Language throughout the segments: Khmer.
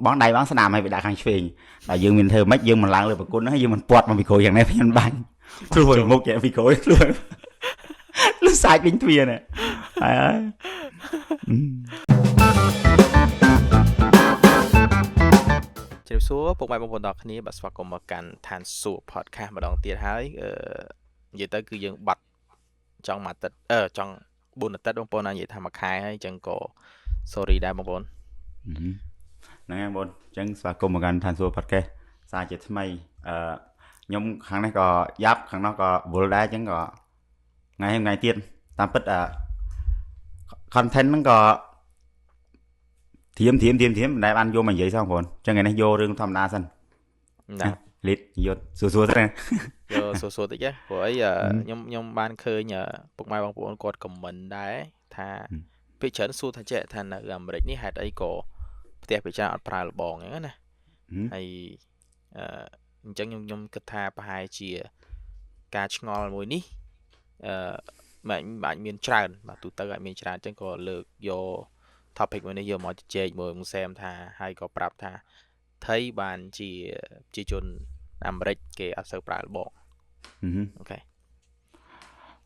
បងដៃបងស្ដាំឲ្យវាដាក់ខាងឆ្វេងតែយើងមានធ្វើម៉េចយើងមិនឡើងលើប្រគុណហ្នឹងយើងមិនពាត់មកពីក្រោយយ៉ាងនេះខ្ញុំបាញ់ធ្លុះមុខយ៉ាងពីក្រោយធ្លុះលុះសាច់វិញទ្វារនេះហើយ ជម្រាបសួរពុកម៉ែបងប្អូនទាំងអស់គ្នាបាទស្វាគមន៍មកកាន់ឋានសួគ៌ podcast ម្ដងទៀតហើយនិយាយទៅគឺយើងបាត់ចង់មួយអាទិត្យចង់4អាទិត្យបងប្អូនណានិយាយថាមួយខែហើយអញ្ចឹងក៏ sorry ដែរបងប្អូន ហ្នឹងហើយបងប្អូនអញ្ចឹងស្វាគមន៍មកកាន់ឋានសួគ៌ podcast សារជាថ្មីខ្ញុំខាងនេះក៏យ៉ាប់ខាងនោះក៏វល់ដែរអញ្ចឹងក៏ថ្ងៃថ្ងៃទៀតតាមពិតcontent ហ្នឹងក៏ធៀមធៀមធៀមធៀមមិនដែលបានយកមកនិយាយសោះបងប្អូនអញ្ចឹងថ្ងៃនេះយករឿងធម្មតាសិនណាលីតយកសួរសួរទៅ យកសួរសួរតិចព្រោះអីខ្ញុំបានឃើញពុកម៉ែបងប្អូនគាត់ comment ដែរថាពេលច្រើនសួរថាចេះថានៅអាមេរិកនេះហេតុអីក៏ផ្ទះពេលច្រើនអត់ប្រើលបងអញ្ចឹងណាហើយអញ្ចឹងខ្ញុំគិតថាប្រហែលជាការឆ្ងល់មួយនេះមិនអាចមានច្រើនបាទទូទៅអាចមានច្រើនអញ្ចឹងក៏លើកយក topic មួយនេះយកមកជជែកមួយមកសែមថាហើយក៏ប្រាប់ថាថៃបានជាប្រជាជនអាមេរិកគេអត់សូវប្រើលបង OK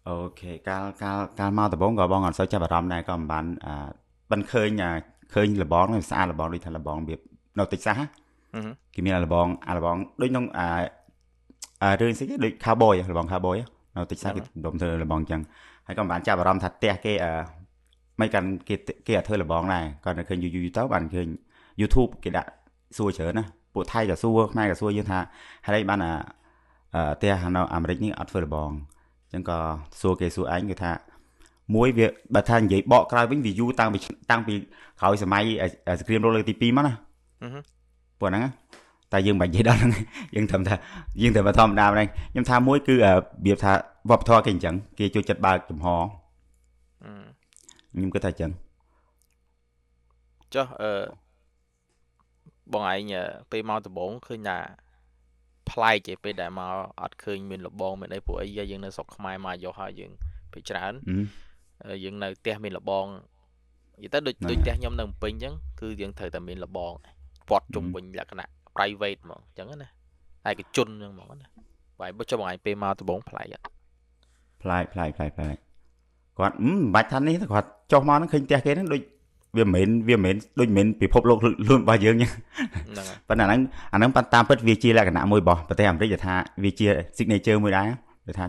OK កាលកាលកាលមកដំបូងក៏បងអត់សូវចាប់អារម្មណ៍ដែរក៏មិនបានបិណ្ឌឃើញឃើញលបងហ្នឹងស្អាតលបងដូចថាលបងរបៀបនៅតិចសាសគេមានអាលបងអាលបងដូចក្នុងអារឿងស្អីគេដូច cowboy លបង cowboy នៅតិចសាសគេដុំធ្វើលបងអញ្ចឹងហើយក៏មិនបានចាប់អារម្មណ៍ថាផ្ទះគេមិនកាន់គេគេអត់ធ្វើលបងដែរគាត់នៅឃើញយូរយូរទៅបានឃើញ YouTube គេដាក់សួរច្រើនណាពួកថៃក៏សួរខ្មែរក៏សួរយើងថាហេតុអីបានអាផ្ទះនៅអាមេរិកនេះអត់ធ្វើលបងអញ្ចឹងក៏សួរគេសួរឯងគេថាមួយវាបើថានិយាយបកក្រោយវិញវាយូរតាំងពីតាំងពីក្រោយសម័យសង្គ្រាមលោកលើកទី2មកណាពួកហ្នឹងតែយើងមិននិយាយដល់ហ្នឹងយើងត្រឹមថាយើងត្រឹមធម្មតាហ្នឹងខ្ញុំថាមួយគឺរបៀបថាវប្បធម៌គេអញ្ចឹងគេចូលចិត្តបើកចំហខ្ញុំគិតថាអញ្ចឹងចុះបងឯងពេលមកដំបូងឃើញថាប្លែកឯពេលដែលមកអត់ឃើញមានលបងមានអីព្រោះអីយើងនៅស្រុកខ្មែរមកយកហើយយើងពេលច្រើនយើងនៅផ្ទះមានលបងនិយាយទៅដូចដូចផ្ទះខ្ញុំនៅភ្នំពេញអញ្ចឹងគឺយើងត្រូវតែមានលបងព័ទ្ធជុំវិញលក្ខណៈ private ហ្មងអញ្ចឹងណាឯកជនអញ្ចឹងហ្មងណាបាទបើចុះបងឯងពេលមកដំបូងប្លែកអត់ប្លែកប្លែកប្លែកប្លែកគាត់មិនបាច់ថានេះគាត់ចុះមកហ្នឹងឃើញផ្ទះគេហ្នឹងដូចវាមិនមែនវាមិនមែនដូចមិនមែនពិភពលោកខ្លួនរបស់យើងហ្នឹងប៉ុន្តែអាហ្នឹងអាហ្នឹងតាមពិតវាជាលក្ខណៈមួយរបស់ប្រទេសអាមេរិកដែលថាវាជា signature មួយដែរដែលថា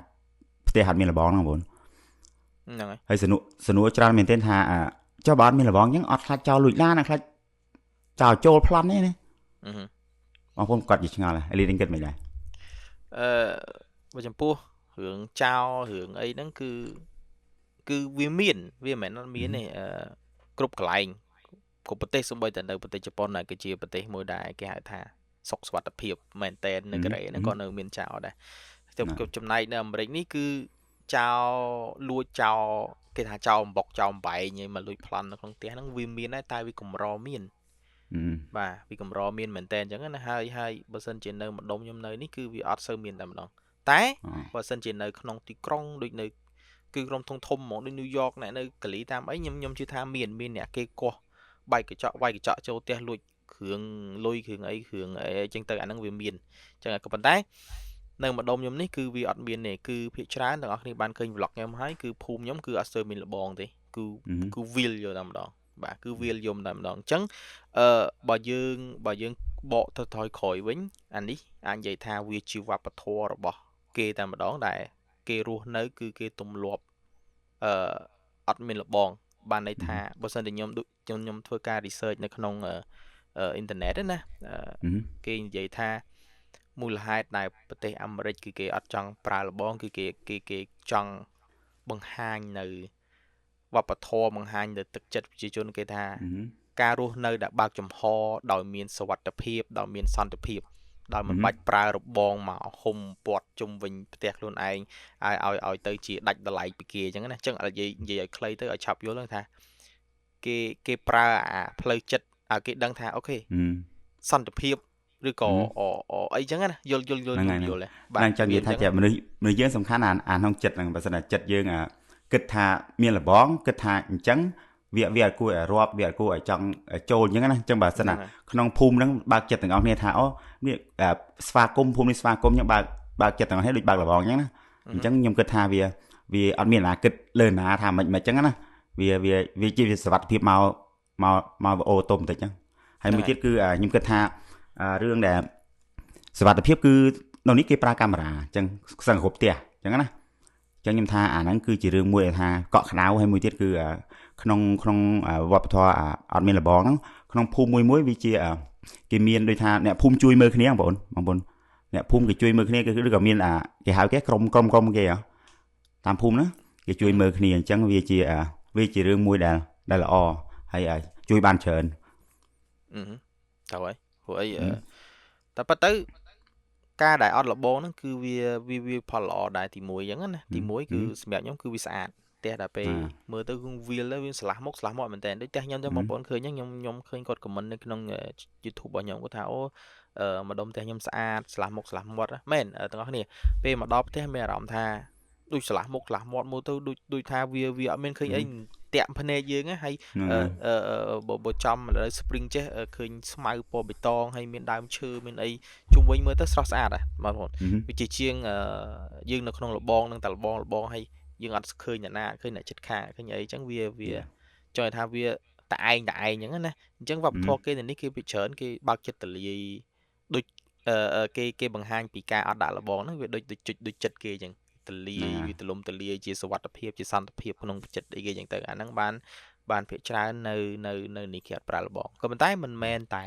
ផ្ទះអត់មានលបងហ្នឹងបងហ្នឹងហើយហើយសនួរច្រើនមែនទែនថាចុះបើអត់មានលបងអញ្ចឹងអត់ខ្លាចចោលលួចឡានអត់ខ្លាចចោលចូលប្លន់ទេណាបងប្អូនគាត់ជាឆ្ងល់ហើយលីនឹងគិតមិនដែរបើចំពោះរឿងចោលរឿងអីហ្នឹងគឺគឺវាមានវាមិនមែនអត់មានទេគ្រប់កន្លែងគ្រប់ប្រទេសសូម្បីតែនៅប្រទេសជប៉ុនដែរគឺជាប្រទេសមួយដែរគេហៅថាសុខសុវត្ថិភាពមែនតែននៅកូរ៉េហ្នឹងក៏នៅមានចោលដែរចំណែកនៅអាមេរិកនេះគឺចោលលួចចោលគេថាចោលអំបុកចោលអំបែងឯមកលួចប្លន់នៅក្នុងផ្ទះហ្នឹងវាមានដែរតែវាកម្រមានបាទវាកម្រមានមែនតែនអញ្ចឹងណាហើយហើយបើសិនជានៅម្ដុំខ្ញុំនៅនេះគឺវាអត់សូវមានតែម្ដងតែបើសិនជានៅក្នុងទីក្រុងដូចនៅគឺក្រុមធំធំហ្មងដូចញូវយ៉កអ្នកនៅកាលីតាមអីខ្ញុំជឿថាមានអ្នកគេកោះបែកកញ្ចក់វាយកញ្ចក់ចូលផ្ទះលួចគ្រឿងលុយគ្រឿងអីគ្រឿងអីអញ្ចឹងទៅអាហ្នឹងវាមានអញ្ចឹងក៏ប៉ុន្តែនៅម្ដុំខ្ញុំនេះគឺវាអត់មានទេគឺភាគច្រើនទាំងអស់គ្នាបានឃើញ vlog ខ្ញុំហើយគឺភូមិខ្ញុំគឺអត់សូវមានលបងទេគឺគឺវាលយកតែម្ដងបាទគឺវាលយំតែម្ដងអញ្ចឹងបើយើងបកទៅថយក្រោយវិញអានេះអាចនិយាយថាវាជាវប្បធម៌របស់គេតែម្ដងដែលគេរស់នៅគឺគេទម្លាប់អត់មានលបងបានន័យថាបើសិនតែខ្ញុំធ្វើការ research នៅក្នុងអ៊ីនធឺណិតណាគេនិយាយថាមូលហេតុដែលប្រទេសអាមេរិកគឺគេអត់ចង់ប្រើលបងគឺគេគេគេចង់បង្ហាញនៅវប្បធម៌បង្ហាញនៅទឹកចិត្តប្រជាជនគេថាការរស់នៅដែលបើកចំហដោយមានសុវត្ថិភាពដោយមានសន្តិភាពដោយមិនបាច់ប្រើរបងមកហុំព័ទ្ធជុំវិញផ្ទះខ្លួនឯងឲ្យឲ្យឲ្យទៅជាដាច់ដライពីគេអញ្ចឹងណាអញ្ចឹងនិយាយនិយាយឲ្យខ្លីទៅឲ្យឆាប់យល់ហ្នឹងថាគេគេប្រើអាផ្លូវចិត្តឲ្យគេដឹងថាអូខេសន្តិភាពឬក៏អីចឹងណាយល់យល់យល់យល់បាទហ្នឹងចង់និយាយថាជាមនុស្សយើងសំខាន់អាក្នុងចិត្តហ្នឹងបើសិនតែចិត្តយើងគិតថាមានលបងគិតថាអញ្ចឹង វាអត់គួរឲ្យរាប់វាអត់គួរឲ្យចង់ចូលអញ្ចឹងណាអញ្ចឹងបើសិនណាក្នុងភូមិហ្នឹងបើកចិត្តទាំងអស់គ្នាថាអូនេះស្វាគមន៍ភូមិនេះស្វាគមន៍អញ្ចឹងបើកចិត្តទាំងអស់គ្នាដូចបើកលបងអញ្ចឹងណាអញ្ចឹងខ្ញុំគិតថាវាអត់មានណាគិតលើណាថាមិនអញ្ចឹងណាវាវាវាជាសុវត្ថិភាពមកមកមកអូតូបន្តិចហ្នឹងហើយមួយទៀតគឺខ្ញុំគិតថារឿងដែលសុវត្ថិភាពគឺនៅនេះគេប្រើកាមេរ៉ាអញ្ចឹងសឹងគ្រប់ផ្ទះអញ្ចឹងណាអញ្ចឹងខ្ញុំថាអាហ្នឹងគឺជារឿងមួយដែលថាកក់ក្ដៅហើយមួយទៀតគឺក្នុងក្នុងវប្បធម៌អត់មានលបងហ្នឹងក្នុងភូមិមួយមួយវាជាគេមានដូចថាអ្នកភូមិជួយមើលគ្នាបងប្អូនបងប្អូនអ្នកភូមិគេជួយមើលគ្នាគឺឬក៏មានអាគេហៅគេក្រុមក្រុមក្រុមគេតាមភូមិណាគេជួយមើលគ្នាអញ្ចឹងវាជារឿងមួយដែលល្អហើយជួយបានច្រើនអឺតើហើយព្រោះអីតែប៉ុន្តែការដែលអត់លបងហ្នឹងគឺវាវាផលល្អដែរទី1អញ្ចឹងណាទី1គឺសម្រាប់ខ្ញុំគឺវាស្អាតផ្ទះដល់ពេលមើលទៅគឺវាលទៅវាឆ្លាស់មុខឆ្លាស់មាត់មែនតើដូចផ្ទះខ្ញុំទៅបងប្អូនឃើញហ្នឹងខ្ញុំឃើញគាត់ comment នៅក្នុង YouTube របស់ខ្ញុំគាត់ថាអូម្ដុំផ្ទះខ្ញុំស្អាតឆ្លាស់មុខឆ្លាស់មាត់មែនទាំងអស់គ្នាពេលមកដល់ផ្ទះមានអារម្មណ៍ថាដូចឆ្លាស់មុខឆ្លាស់មាត់មើលទៅដូចថាវាអត់មានឃើញអីតាក់ភ្នែកយើងហើយបើចំឥឡូវ spring ចេះឃើញស្មៅពណ៌បៃតងហើយមានដើមឈើមានអីជុំវិញមើលទៅស្រស់ស្អាតហ៎បងប្អូនវាជាជាងយើងនៅក្នុងលបងនឹងតែលបងហើយយើងអត់ឃើញអ្នកណាឃើញអ្នកចិត្តខាងឃើញអីអញ្ចឹងវាចង់ឲ្យថាវាតឯងអញ្ចឹងណាអញ្ចឹងវប្បធម៌គេនៅនេះគេពិច្រើនគេបើកចិត្តទលាយដូចគេបង្ហាញពីការអត់ដាក់លបងហ្នឹងវាដូចដូចចិត្តគេអញ្ចឹងទលាយវាទលំទលាយជាសុវត្ថិភាពជាសន្តិភាពក្នុងចិត្តអីគេអញ្ចឹងទៅអាហ្នឹងបានភាគច្រើននៅនេះគេអត់ប្រើលបងក៏ប៉ុន្តែមិនមែនតែ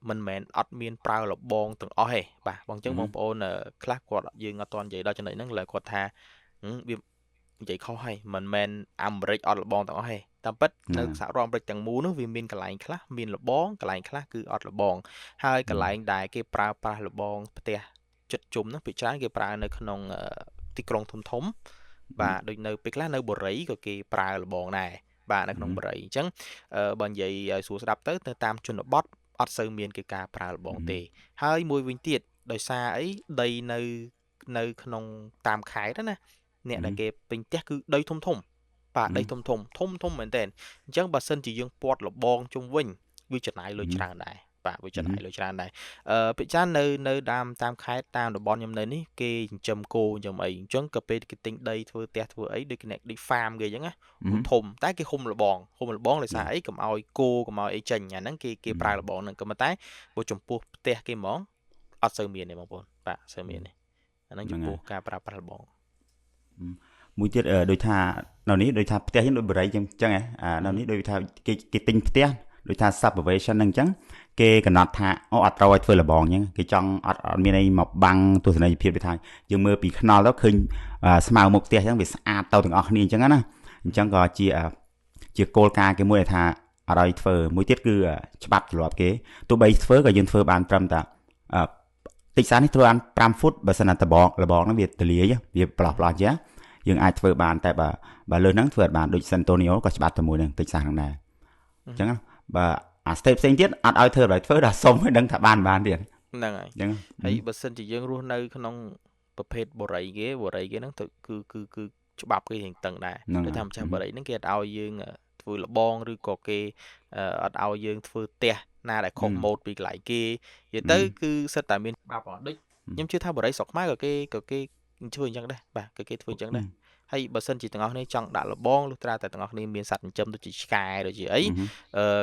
មិនមែនអត់មានប្រើលបងទាំងអស់ទេបាទបងអញ្ចឹងបងប្អូនខ្លះគាត់យើងអត់ទាន់និយាយដល់ចំណុចហ្នឹងឡើយគាត់ថាវានិយាយខុសហើយមិនមែនអាមេរិកអត់លបងទាំងអស់ទេតាមពិតនៅសហរដ្ឋអាមេរិកទាំងមូលនោះវាមានកន្លែងខ្លះមានលបងកន្លែងខ្លះគឺអត់លបងហើយកន្លែងដែលគេប្រើប្រាស់លបងផ្ទះចិត្តជុំនោះភាគច្រើនគេប្រើនៅក្នុងទីក្រុងធំធំបាទដូចនៅពេលខ្លះនៅបូរីក៏គេប្រើលបងដែរបាទនៅក្នុងបូរីអញ្ចឹងបើនិយាយឲ្យស្រួលស្ដាប់ទៅតាមជនបទអត់សូវមានគេការប្រើលបងទេហើយមួយវិញទៀតដោយសារអីដីនៅក្នុងតាមខេត្តណាអ្នកដែលគេពេញផ្ទះគឺដីធំធំបាទដីធំធំធំធំមែនតើអញ្ចឹងបើសិនជាយើងពាត់លបងជុំវិញវាចំណាយលុយច្រើនដែរបាទវាចំណាយលុយច្រើនដែរពិចារនៅតាមខេត្តតាមតំបន់ខ្ញុំនៅនេះគេចិញ្ចឹមគោចិញ្ចឹមអីអញ្ចឹងក៏ពេលគេទិញដីធ្វើផ្ទះធ្វើអីដូចគេដូច farm គេអញ្ចឹងណាធំតែគេហុំលបងដោយសារអីកុំឲ្យគោកុំឲ្យអីចេញអាហ្នឹងគេប្រើលបងហ្នឹងក៏ប៉ុន្តែបើចំពោះផ្ទះគេហ្មងអត់សូវមានទេបងប្អូនបាទសូវមានទេអាហ្នឹងចំពោះការប្រើប្រាស់លបងមួយទៀតដូចថានៅនេះដូចថាផ្ទះយើងដូចបរិយចឹងចឹងហ៎នៅនេះដូចថាគេទិញផ្ទះដូចថា subdivision ហ្នឹងចឹងគេកំណត់ថាអូអត់ត្រូវឲ្យធ្វើលបងចឹងគេចង់អត់មានអីមកបាំងទស្សនីយភាពវាថាយើងមើលពីខ្នល់ទៅឃើញស្មៅមុខផ្ទះចឹងវាស្អាតទៅទាំងអស់គ្នាអញ្ចឹងណាអញ្ចឹងក៏ជាគោលការណ៍គេមួយថាអត់ឲ្យធ្វើមួយទៀតគឺច្បាប់ទម្លាប់គេទោះបីធ្វើក៏យើងធ្វើបានត្រឹមតែតិចសានេះធ្វើបាន5ហ្វុតបើសិនណាតបងលបងហ្នឹងវាទលាយវាប្រឡោះចឹងយើងអាចធ្វើបានតែបើលើហ្នឹងធ្វើអត់បានដូចសិនតូនីអូក៏ច្បាប់តែមួយហ្នឹងតិចសាហ្នឹងដែរអញ្ចឹងបើអា state ផ្សេងទៀតអត់ឲ្យធ្វើដល់ធ្វើដល់សុំឲ្យដឹងថាបានទៀតហ្នឹងហើយអញ្ចឹងហើយបើសិនជាយើងរស់នៅក្នុងប្រភេទបរិយគេហ្នឹងទៅគឺគឺគឺច្បាប់គេរៀងតឹងដែរដូចថាម្ចាស់បរិយហ្នឹងគេអត់ឲ្យយើងធ្វើលបងឬក៏គេអត់ឲ្យយើងធ្វើផ្ទះណាដែលខុសម៉ូដពីកន្លែងគេនិយាយទៅគឺសិតតែមានច្បាប់ដូចខ្ញុំជឿថាបរិយស្រុកខ្មែរក៏គេធ្វើអញ្ចឹងដែរបាទគេធ្វើអញ្ចឹងដែរហើយបើសិនជាទាំងអស់គ្នាចង់ដាក់លបងលុះត្រាតែទាំងអស់គ្នាមានសត្វចិញ្ចឹមដូចជាឆ្កែដូចជាអី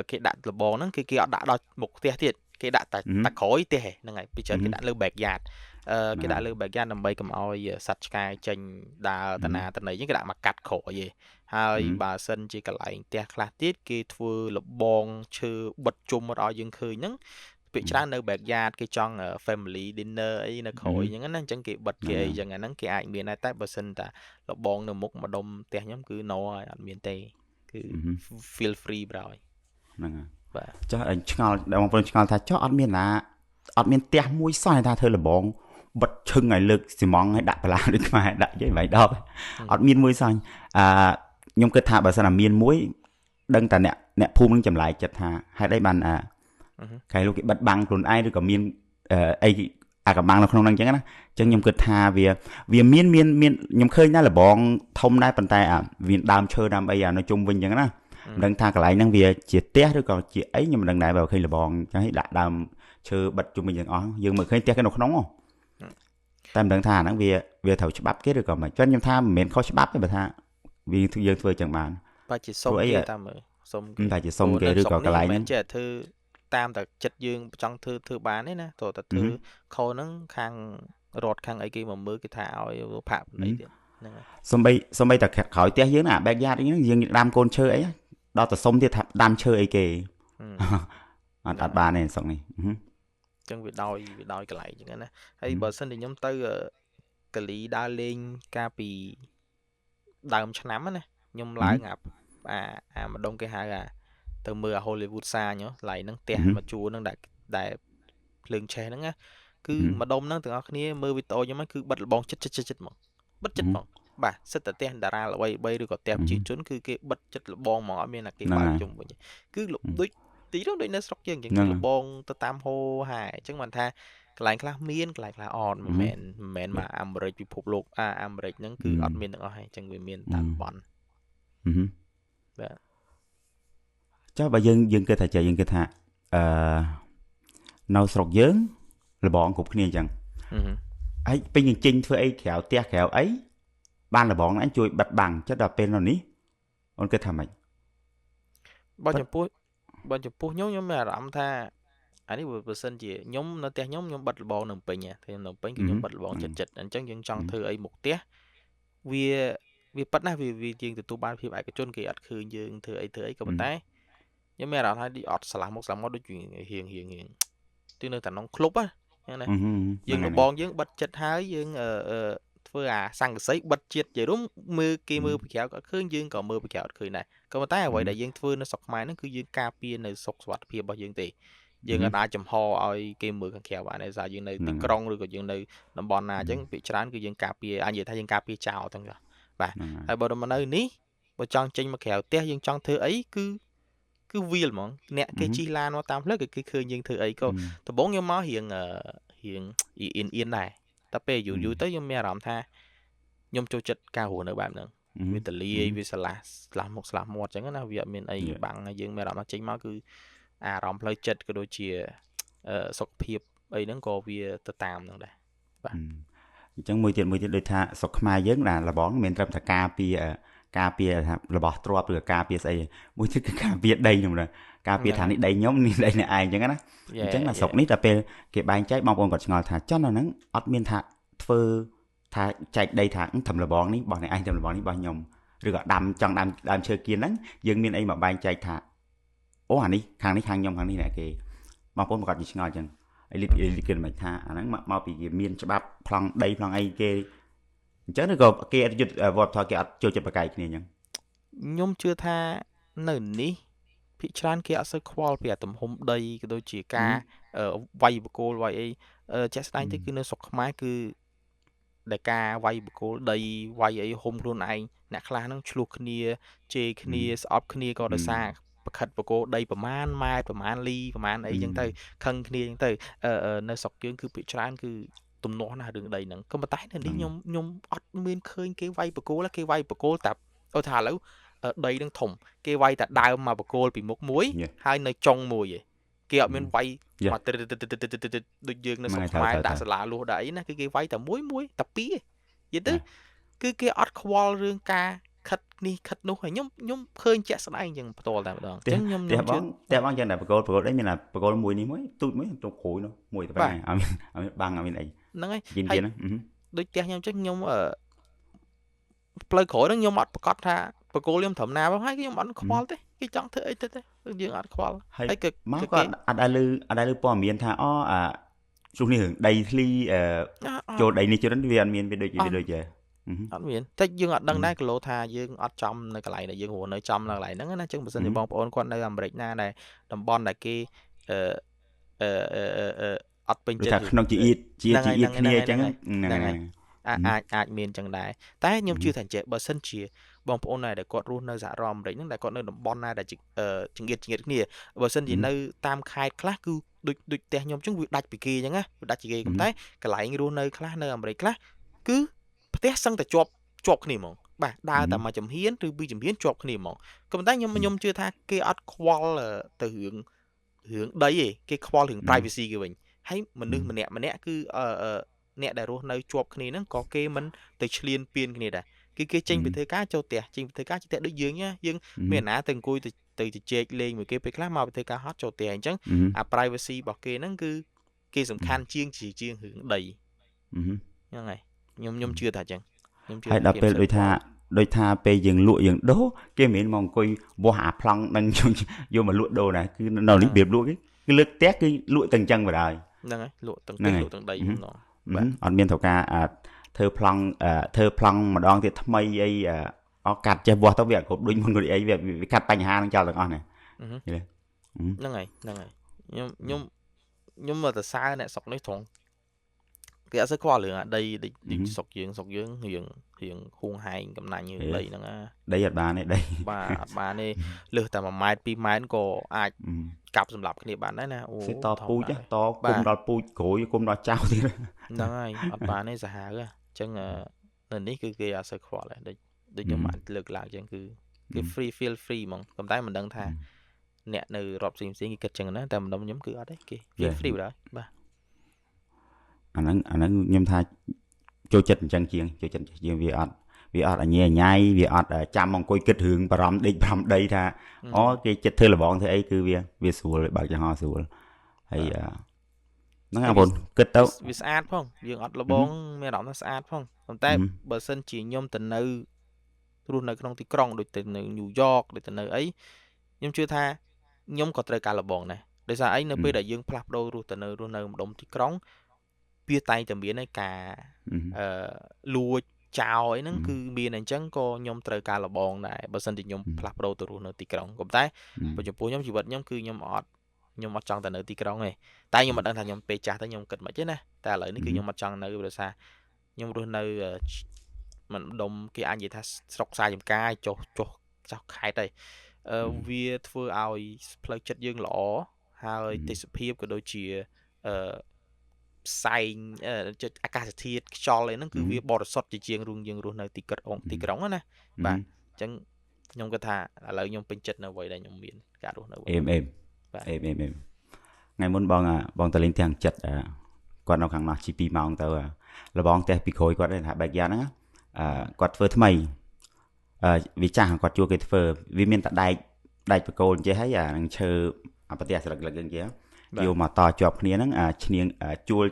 គេដាក់លបងហ្នឹងគេអត់ដាក់ដល់មុខផ្ទះទៀតគេដាក់តែក្រោយផ្ទះហ្នឹងហើយពីច្រើនគេដាក់លើ backyard គេដាក់លើ backyard ដើម្បីកុំឲ្យសត្វឆ្កែចេញដើរតាណាតណីអញ្ចឹងគេដាក់មកកាត់ក្រោយឯងហើយបើសិនជាកន្លែងផ្ទះខ្លះទៀតគេធ្វើលបងឈើបិទជុំអត់ឲ្យយើងឃើញហ្នឹង ពាក្យច្រើននៅ backyard គេចង់ family dinner អីនៅក្រោយអញ្ចឹងណាអញ្ចឹងគេបិទគេអីអញ្ចឹងអាហ្នឹងគេអាចមានដែរតែបើសិនតាលបងនៅមុខម្ដុំផ្ទះខ្ញុំគឺ no ហើយអត់មានទេគឺ feel free ប្រយហ្នឹងហើយបាទចុះឆ្ងល់បងប្អូនឆ្ងល់ថាចុះអត់មានណាអត់មានផ្ទះមួយសោះថាធ្វើលបងបិទឈឹងឲ្យលើកស៊ីម៉ង់ឲ្យដាក់បន្លាដូចខ្មែរដាក់យីមិនដប់អត់មានមួយសោះអាខ្ញុំគិតថាបើសិនណាមានមួយដឹងតែអ្នកភូមិនឹងចម្លែកចិត្តថាហេតុអីបានអាខែលោកគេបិទបាំងខ្លួនឯងឬក៏មានអី កំបាំងនៅក្នុងហ្នឹងអញ្ចឹងណាអញ្ចឹងខ្ញុំគិតថាវាវាមានមានមានខ្ញុំឃើញដែរលបងធំដែរប៉ុន្តែអាវាដើមឈើដើមអីអានៅជុំវិញអញ្ចឹងណាមិនដឹងថាកន្លែងហ្នឹងវាជាផ្ទះឬក៏ជាអីខ្ញុំមិនដឹងដែរបើឃើញលបងអញ្ចឹងឲ្យដាក់ដើមឈើបិទជុំវិញទាំងអស់យើងមើលឃើញផ្ទះគេនៅក្នុងតែមិនដឹងថាអាហ្នឹងវាវាត្រូវច្បាប់គេឬក៏មិនចឹងខ្ញុំថាមិនមែនខុសច្បាប់ទេបើថាវាយើងធ្វើចឹងបានបើជាសុំគេតាមមើលសុំគេតែជាសុំគេឬក៏កន្លែងហ្នឹងចេះធ្វើតាមតែចិត្តយើងចង់ធ្វើធ្វើបានទេណាត្រូវតែធ្វើខុសហ្នឹងខាងរដ្ឋខាងអីគេមកមើលគេថាឲ្យផាកអីទៀតហ្នឹងហើយសំបីតែក្រោយផ្ទះយើងណា backyard ហ្នឹងយើងដាំកូនឈើអីដល់តែសុំទៀតថាដាំឈើអីគេអត់អត់បានទេស្រុកនេះអញ្ចឹងវាដោយកន្លែងអញ្ចឹងណាហើយបើសិនជាខ្ញុំទៅកាលីដើរលេងកាលពីដើមឆ្នាំណាខ្ញុំឡើងអាអាម្ដុំគេហៅអាទៅមើលអា Hollywood សាញកន្លែងហ្នឹងផ្ទះមួយជួរហ្នឹងដែលដែលភ្លើងឆេះហ្នឹងណាគឺម្ដុំហ្នឹងទាំងអស់គ្នាមើលវីដេអូខ្ញុំហ្នឹងគឺបិទលបងចិត្តចិត្តចិត្តហ្មងបិទចិត្តហ្មងបាទសិតតែផ្ទះតារាល្បីបីឬក៏ផ្ទះប្រជាជនគឺគេបិទចិត្តលបងហ្មងអត់មានអាគេបើកជុំវិញគឺដូចទីនោះដូចនៅស្រុកយើងអញ្ចឹងលបងទៅតាមហូហែអញ្ចឹងបានថាកន្លែងខ្លះមានកន្លែងខ្លះអត់មិនមែនមិនមែនមកអាមេរិកពិភពលោកអាអាមេរិកហ្នឹងគឺអត់មានទាំងអស់ហើយអញ្ចឹងវាមានតាមតំបន់បាទចុះបើយើងយើងគិតថាចេះយើងគិតថាអឺនៅស្រុកយើងលបងគ្រប់គ្នាអញ្ចឹងហើយពេលយើងចេញធ្វើអីក្រៅផ្ទះក្រៅអីបានលបងហ្នឹងជួយបិទបាំងចិត្តដល់ពេលនៅនេះអូនគិតថាម៉េចបើចំពោះបើចំពោះខ្ញុំខ្ញុំមានអារម្មណ៍ថាអានេះបើសិនជាខ្ញុំនៅផ្ទះខ្ញុំខ្ញុំបិទលបងនៅពេញទេនៅពេញគឺខ្ញុំបិទលបងចិត្តចិត្តអញ្ចឹងយើងចង់ធ្វើអីមុខផ្ទះវាវាប៉ិតណាស់វាយើងទទួលបានភាពឯកជនគេអត់ឃើញយើងធ្វើអីធ្វើអីក៏ប៉ុន្តែខ្ញុំមានអារម្មណ៍ថាដូចអត់ឆ្លាស់មុខឆ្លាស់មាត់ដូចរៀងរៀងរៀងទិនៅតែក្នុងក្លុបណាណាយើងលបងយើងបិទចិត្តហើយយើងធ្វើអាសង្កសីបិទជាតិនិយាយរួមមើលគេមើលពីក្រៅក៏ឃើញយើងក៏មើលពីក្រៅអត់ឃើញដែរក៏ប៉ុន្តែអ្វីដែលយើងធ្វើនៅស្រុកខ្មែរហ្នឹងគឺយើងការពារនៅសុខសុវត្ថិភាពរបស់យើងទេយើងអាចចំហឲ្យគេមើលខាងក្រៅបានដោយសារយើងនៅទីក្រុងឬក៏យើងនៅតំបន់ណាអញ្ចឹងភាគច្រើនគឺយើងការពារអាចនិយាយថាយើងការពារចោលទាំងបាទហើយបើមកនៅនេះបើចង់ចេញមកក្រៅផ្ទះយើងចង់ធ្វើអីគឺគឺវាលហ្មងអ្នកគេជិះឡានមកតាមផ្លូវគេឃើញយើងធ្វើអីក៏ដំបូងខ្ញុំមករៀងរៀងអៀនអៀនដែរតែពេលយូរយូរទៅខ្ញុំមានអារម្មណ៍ថាខ្ញុំចូលចិត្តការរស់នៅបែបហ្នឹងវាតលាយវាឆ្លាស់ឆ្លាស់មុខឆ្លាស់មាត់អញ្ចឹងណាវាអត់មានអីបាំងយើងមានអារម្មណ៍ថាចេញមកគឺអារម្មណ៍ផ្លូវចិត្តក៏ដូចជាសុខភាពអីហ្នឹងក៏វាទៅតាមហ្នឹងដែរបាទអញ្ចឹងមួយទៀតមួយទៀតដូចថាស្រុកខ្មែរយើងណាលបងមិនត្រឹមតែការពារការពារថារបស់ទ្រព្យឬការពារស្អីមួយទៀតគឺការពារដីខ្ញុំណាការពារថានេះដីខ្ញុំនេះដីអ្នកឯងអញ្ចឹងណាអញ្ចឹងណាស្រុកនេះតែពេលគេបែងចែកបងប្អូនគាត់ឆ្ងល់ថាចន់នៅហ្នឹងអត់មានថាធ្វើថាចែកដីថាត្រឹមលបងនេះរបស់អ្នកឯងត្រឹមលបងនេះរបស់ខ្ញុំឬក៏ដាំចង់ដាំដើមឈើគៀនហ្នឹងយើងមានអីមកបែងចែកថាអូអានេះខាងនេះខាងខ្ញុំខាងនេះអ្នកគេបងប្អូនគាត់ឆ្ងល់អញ្ចឹងអីលីលីគេមិនថាអាហ្នឹងមកពីគេមានច្បាប់ប្លង់ដីប្លង់អីគេអញ្ចឹងឬក៏គេអត់យុទ្ធវប្បធម៌គេអត់ចូលចិត្តប្រកែកគ្នាអញ្ចឹងខ្ញុំជឿថានៅនេះភាគច្រើនគេអត់សូវខ្វល់ពីអាទំហំដីក៏ដូចជាការវាយបកគោលវាយអីជាក់ស្ដែងទៅគឺនៅស្រុកខ្មែរគឺដែលការវាយបកគោលដីវាយអីហុំខ្លួនឯងអ្នកខ្លះហ្នឹងឆ្លោះគ្នាជេរគ្នាស្អប់គ្នាក៏ដោយសារប្រខិតបកគោលដីប្រមាណម៉ែត្រប្រមាណលីប្រមាណអីចឹងទៅខឹងគ្នាចឹងទៅនៅស្រុកយើងគឺភាគច្រើនគឺទំនាស់ណាស់រឿងដីហ្នឹងក៏ប៉ុន្តែនៅនេះខ្ញុំខ្ញុំអត់មានឃើញគេវាយបកគោលគេវាយបកគោលតែអូថាឥឡូវដីហ្នឹងធំគេវាយតែដើមមកបកគោលពីមុខមួយហើយនៅចុងមួយឯងគេអត់មានវាយមកដូចយើងនៅស្រុកខ្មែរដាក់សាលាលួសដាក់អីណាគឺគេវាយតែមួយមួយតែពីរឯងនិយាយទៅគឺគេអត់ខ្វល់រឿងការខិតនេះខិតនោះហើយខ្ញុំខ្ញុំឃើញជាក់ស្ដែងអញ្ចឹងផ្ទាល់តែម្ដងអញ្ចឹងខ្ញុំផ្ទះបងផ្ទះបងចឹងតែបកគោលបកគោលអីមានតែបកគោលមួយនេះមួយទូចមួយទូក្រួយនោះមួយតែប៉ុណ្ណេះអត់មានអត់មានបាំងអត់មានអីហ្នឹងហើយហើយដូចផ្ទះខ្ញុំចឹងខ្ញុំផ្លូវក្រោយហ្នឹងខ្ញុំអត់ប្រកាសថាបកគោលខ្ញុំត្រឹមណាបងហើយខ្ញុំអត់ខ្វល់ទេគេចង់ធ្វើអីទៅទេយើងអត់ខ្វល់ហើយក៏មកក៏អត់ដែលឮអត់ដែលឮព័ត៌មានថាអូអាជួសនេះរឿងដីធ្លីចូលដីនេះចូលនេះវាអត់មានវាដូចវាដូចជាអត់មានតែយើងអត់ដឹងដែរគីឡូថាយើងអត់ចំនៅកន្លែងដែលយើងរស់នៅចំនៅកន្លែងហ្នឹងណាអញ្ចឹងបើសិនជាបងប្អូនគាត់នៅអាមេរិកណាដែលតំបន់ដែលគេអឺអឺអឺអត់ពេញចិត្តថាក្នុងជាអ៊ីតជាជាអ៊ីតគ្នាអញ្ចឹងហ្នឹងហើយអាចអាចមានអញ្ចឹងដែរតែខ្ញុំជឿថាអញ្ចេះបើសិនជា បងប្អូនណាដែលគាត់រស់នៅសហរដ្ឋអាមេរិកហ្នឹងដែលគាត់នៅតំបន់ណាដែលចង្អៀតចង្អៀតគ្នាបើសិនជានៅតាមខេត្តខ្លះគឺដូចដូចផ្ទះខ្ញុំអញ្ចឹងវាដាច់ពីគេអញ្ចឹងណាវាដាច់ពីគេប៉ុន្តែកន្លែងរស់នៅខ្លះនៅអាមេរិកខ្លះគឺផ្ទះសឹងតែជាប់ជាប់គ្នាហ្មងបាទដើរតែមួយជំហានឬពីរជំហានជាប់គ្នាហ្មងក៏ប៉ុន្តែខ្ញុំខ្ញុំជឿថាគេអត់ខ្វល់ទៅរឿងរឿងដីទេគេខ្វល់រឿង privacy គេវិញហើយមនុស្សម្នាក់ម្នាក់គឺអ្នកដែលរស់នៅជាប់គ្នាហ្នឹងក៏គេមិនទៅឈ្លានពានគ្នាដែរគឺគេចេញពីធ្វើការចូលផ្ទះចេញពីធ្វើការចូលផ្ទះដូចយើងណាយើងមានណាទៅអង្គុយទៅទៅជជែកលេងមួយគេពេលខ្លះមកពីធ្វើការហត់ចូលផ្ទះអញ្ចឹងអា privacy របស់គេហ្នឹងគឺគេសំខាន់ជាងជាជាងរឿងដីហ្នឹងហើយខ្ញុំខ្ញុំជឿថាអញ្ចឹងខ្ញុំជឿ ហើយដល់ពេលដូចថាដូចថាពេលយើងលក់យើងដូរគេមិនមែនមកអង្គុយវាស់អាប្លង់នឹងយកមកលក់ដូរណាគឺនៅនេះរបៀបលក់គេគឺលើកផ្ទះគឺលក់ទាំងអញ្ចឹងបណ្ដោយ ហ្នឹងហើយលក់ទាំងផ្ទះលក់ទាំងដីហ្មង បាទអត់មានត្រូវការធ្វើប្លង់ធ្វើប្លង់ម្ដងទៀតថ្មីអីអកាត់ចេះវាស់ទៅវាអត់គ្រប់ដូចមុនដូចអីវាវាកាត់បញ្ហានឹងចោលទាំងអស់ណា ហ្នឹងហើយហ្នឹងហើយខ្ញុំខ្ញុំខ្ញុំមកទៅសើអ្នកស្រុកនេះត្រង់គេអត់សូវខ្វល់រឿងអាដីដូចស្រុកយើងស្រុកយើងរៀងរៀងហួងហែងកំណាញ់រឿងដីហ្នឹងណា ដីអត់បានទេដី បាទអត់បានទេលើសតែ1ម៉ែត្រ2ម៉ែត្រក៏អាចកាប់សម្លាប់គ្នាបានដែរណាអូ តពូជតគុំដល់ពូជក្រួយគុំដល់ចៅទៀត ហ្នឹងហើយអត់បានទេសាហាវអញ្ចឹងនៅនេះគឺគេអត់សូវខ្វល់ដែរដូចដូចខ្ញុំបានលើកឡើងអញ្ចឹងគឺគេ free feel free ហ្មងប៉ុន្តែមិនដឹងថាអ្នកនៅរដ្ឋផ្សេងផ្សេងគេគិតចឹងណាតែម្ដុំខ្ញុំគឺអត់ទេគេ feel free បណ្ដោយបាទ អាហ្នឹងអាហ្នឹងខ្ញុំថាចូលចិត្តអញ្ចឹងជាងចូលចិត្តជាងវាអត់វាអត់អញញ៉ៃវាអត់ចាំអង្គុយគិតរឿងបារម្ភដេកបារម្ភដីថាអូគេចិត្តធ្វើលបងធ្វើអីគឺវាវាស្រួលបើកចំហស្រួលហើយហ្នឹងបងប្អូនគិតទៅ វាស្អាតផងយើងអត់លបងមានអារម្មណ៍ថាស្អាតផងប៉ុន្តែបើសិនជាខ្ញុំទៅនៅរស់នៅក្នុងទីក្រុងដូចទៅនៅញូវយ៉កដូចទៅនៅអីខ្ញុំជឿថាខ្ញុំក៏ត្រូវការលបងដែរដោយសារអីនៅពេលដែលយើងផ្លាស់ប្ដូររស់ទៅនៅរស់នៅម្ដុំទីក្រុងវាតែងតែមានឯការអឺលួចចោលអីហ្នឹងគឺមានអញ្ចឹងក៏ខ្ញុំត្រូវការលបងដែរបើសិនជាខ្ញុំផ្លាស់ប្ដូរទៅរស់នៅទីក្រុងក៏ប៉ុន្តែបើចំពោះខ្ញុំជីវិតខ្ញុំគឺខ្ញុំអត់ខ្ញុំអត់ចង់ទៅនៅទីក្រុងទេតែខ្ញុំមិនដឹងថាខ្ញុំពេលចាស់ទៅខ្ញុំគិតមិនទេណាតែឥឡូវនេះគឺខ្ញុំអត់ចង់នៅព្រោះថាខ្ញុំរស់នៅមិនដុំគេអាចនិយាយថាស្រុកខ្សែចំការចុះចុះចុះខេត្តហើយអឺវាធ្វើឲ្យផ្លូវចិត្តយើងល្អហើយទេសភាពក៏ដូចជាអឺផ្សែងចិត្តអាកាសធាតុខ្យល់អីហ្នឹងគឺវាបរិសុទ្ធជាជាងរួមយើងរស់នៅទីក្រុងទីក្រុងណាបាទអញ្ចឹងខ្ញុំគិតថាឥឡូវខ្ញុំពេញចិត្តនៅអ្វីដែលខ្ញុំមានការរស់នៅ អេមអេមបាទអេមអេមអេមថ្ងៃមុនបងបងតលេងទាំងចិត្តគាត់នៅខាងនោះជី2ម៉ោងទៅលបងផ្ទះពីក្រួយគាត់ថាបែកយ៉ាងហ្នឹងគាត់ធ្វើថ្មីអឺវាចាស់គាត់ជួលគេធ្វើវាមានតែដែកដែកបកូលអញ្ចេះហើយអានឹងឈើអាប្រទេសស្លឹកលឹកអញ្ចេះយកមកតជាប់គ្នាហ្នឹងអាឈ្នាងជួល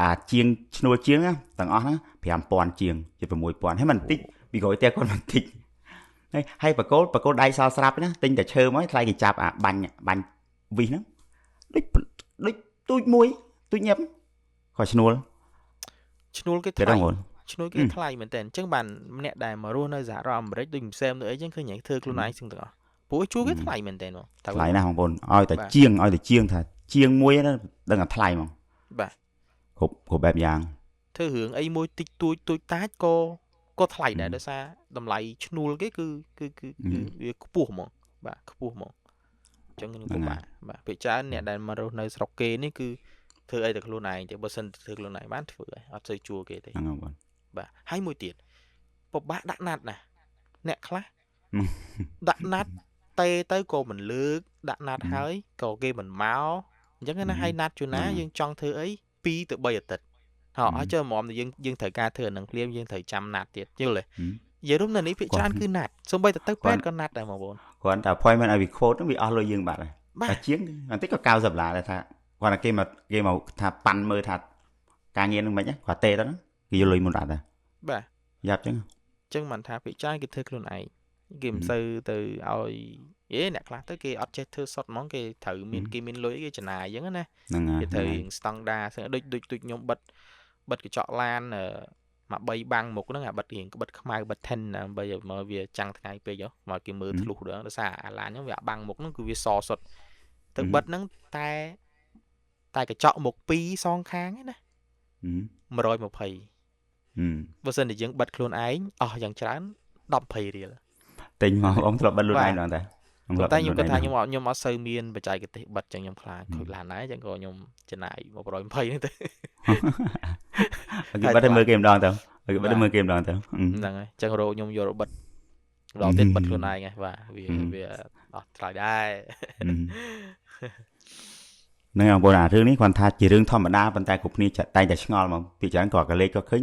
អាជាងឈ្នួលជាងទាំងអស់ហ្នឹង5000ជាងជិត6000ហើយមិនតិចពីក្រោយផ្ទះគាត់មិនតិចហើយហើយបកគោលបកគោលដែកសល់ស្រាប់ណាទិញតែឈើមកថ្លៃគេចាប់អាបាញ់បាញ់វិសហ្នឹងដូចដូចទូចមួយទូចញាប់គាត់ឈ្នួល ឈ្នួលគេថ្លៃឈ្នួលគេថ្លៃមែនតើអញ្ចឹងបានម្នាក់ដែលមករស់នៅសហរដ្ឋអាមេរិកដូចផ្សេងទៅអីចឹងឃើញធ្វើខ្លួនឯងចឹងទាំងអស់ព្រោះជួលគេថ្លៃមែនតើថ្លៃណាស់បងប្អូនឲ្យតែជាងឲ្យតែជាងថាជាងមួយណាដឹងថាថ្លៃហ្មង បាទ គ្រប់គ្រប់បែបយ៉ាង ធ្វើរឿងអីមួយតិចតួចតួចតាចក៏ក៏ថ្លៃដែរដោយសារតម្លៃឈ្នួលគេគឺគឺគឺគឺវាខ្ពស់ហ្មងបាទខ្ពស់ហ្មងអញ្ចឹងនឹងពិបាកបាទពេលច្រើនអ្នកដែលមករស់នៅស្រុកគេនេះគឺធ្វើអីតែខ្លួនឯងទេបើសិនធ្វើខ្លួនឯងបានធ្វើហើយអត់សូវជួលគេទេ ហ្នឹងបង បាទហើយមួយទៀតពិបាកដាក់ណាត់ណាអ្នកខ្លះដាក់ណាត់ទេទៅក៏មិនលើកដាក់ណាត់ហើយក៏គេមិនមកអញ្ចឹងណាហើយណាត់ជួនណាយើងចង់ធ្វើអី2ទៅ3អាទិត្យហោះចុះហ្មងយើងយើងត្រូវការធ្វើអានឹងភ្លាមយើងត្រូវចាំណាត់ទៀតយល់ទេនិយាយរួមនៅនេះភាគច្រើនគឺណាត់សូម្បីតែទៅពេទ្យក៏ណាត់ដែរបងប្អូន គ្រាន់តែ appointment ឲ្យវា quote ហ្នឹងវាអស់លុយយើងបាត់ហើយតែជាងបន្តិចក៏90ដុល្លារដែរថាគ្រាន់តែគេមកគេមកថាប៉ាន់មើលថាការងារហ្នឹងមិនគាត់ទេទៅហ្នឹងគេយកលុយមុនអត់ដែរ បាទ យ៉ាប់ចឹង ចឹងមិនថាភាគច្រើនគេធ្វើខ្លួនឯងគេមិនសូវទៅឲ្យអេអ្នកខ្លះទៅគេអត់ចេះធ្វើសុតហ្មងគេត្រូវមានគេមានលុយគេចំណាយអញ្ចឹងណា ហ្នឹង គេត្រូវស្តង់ដាដូចដូចដូចខ្ញុំបិទបិទកញ្ចក់ឡានមក3បាំងមុខហ្នឹងអាបិទរៀងបិទខ្មៅបិទ tint ដើម្បីឲ្យមកវាចាំងថ្ងៃពេកមកគេមើលធ្លុះដល់ដោយសារអាឡានហ្នឹងវាបាំងមុខហ្នឹងគឺវាសសុតទៅបិទហ្នឹងតែតែកញ្ចក់មុខ2សងខាងណា120បើសិនជាយើងបិទខ្លួនឯងអស់យ៉ាងច្រើន 10 20រៀល ទិញមកបងធ្លាប់បិទខ្លួនឯងដែរ ប៉ុន្តែខ្ញុំគិតថាខ្ញុំអត់សូវមានបច្ចេកទេសបិទចឹងខ្ញុំខ្លាចខូចឡានដែរចឹងក៏ខ្ញុំចំណាយ120ហ្នឹងទៅ គេបិទឲ្យមើលគេម្ដងទៅគេបិទឲ្យមើលគេម្ដងទៅ ហ្នឹងហើយចឹងរកខ្ញុំយករបិទម្ដងទៀតបិទខ្លួនឯងហ៎បាទវាវាអស់ថ្លៃដែរ ហ្នឹងបងប្អូនអារឿងនេះគាត់ថាជារឿងធម្មតាប៉ុន្តែគ្រប់គ្នាតែងតែឆ្ងល់ហ្មងពីច្រើនក៏កលេចក៏ឃើញ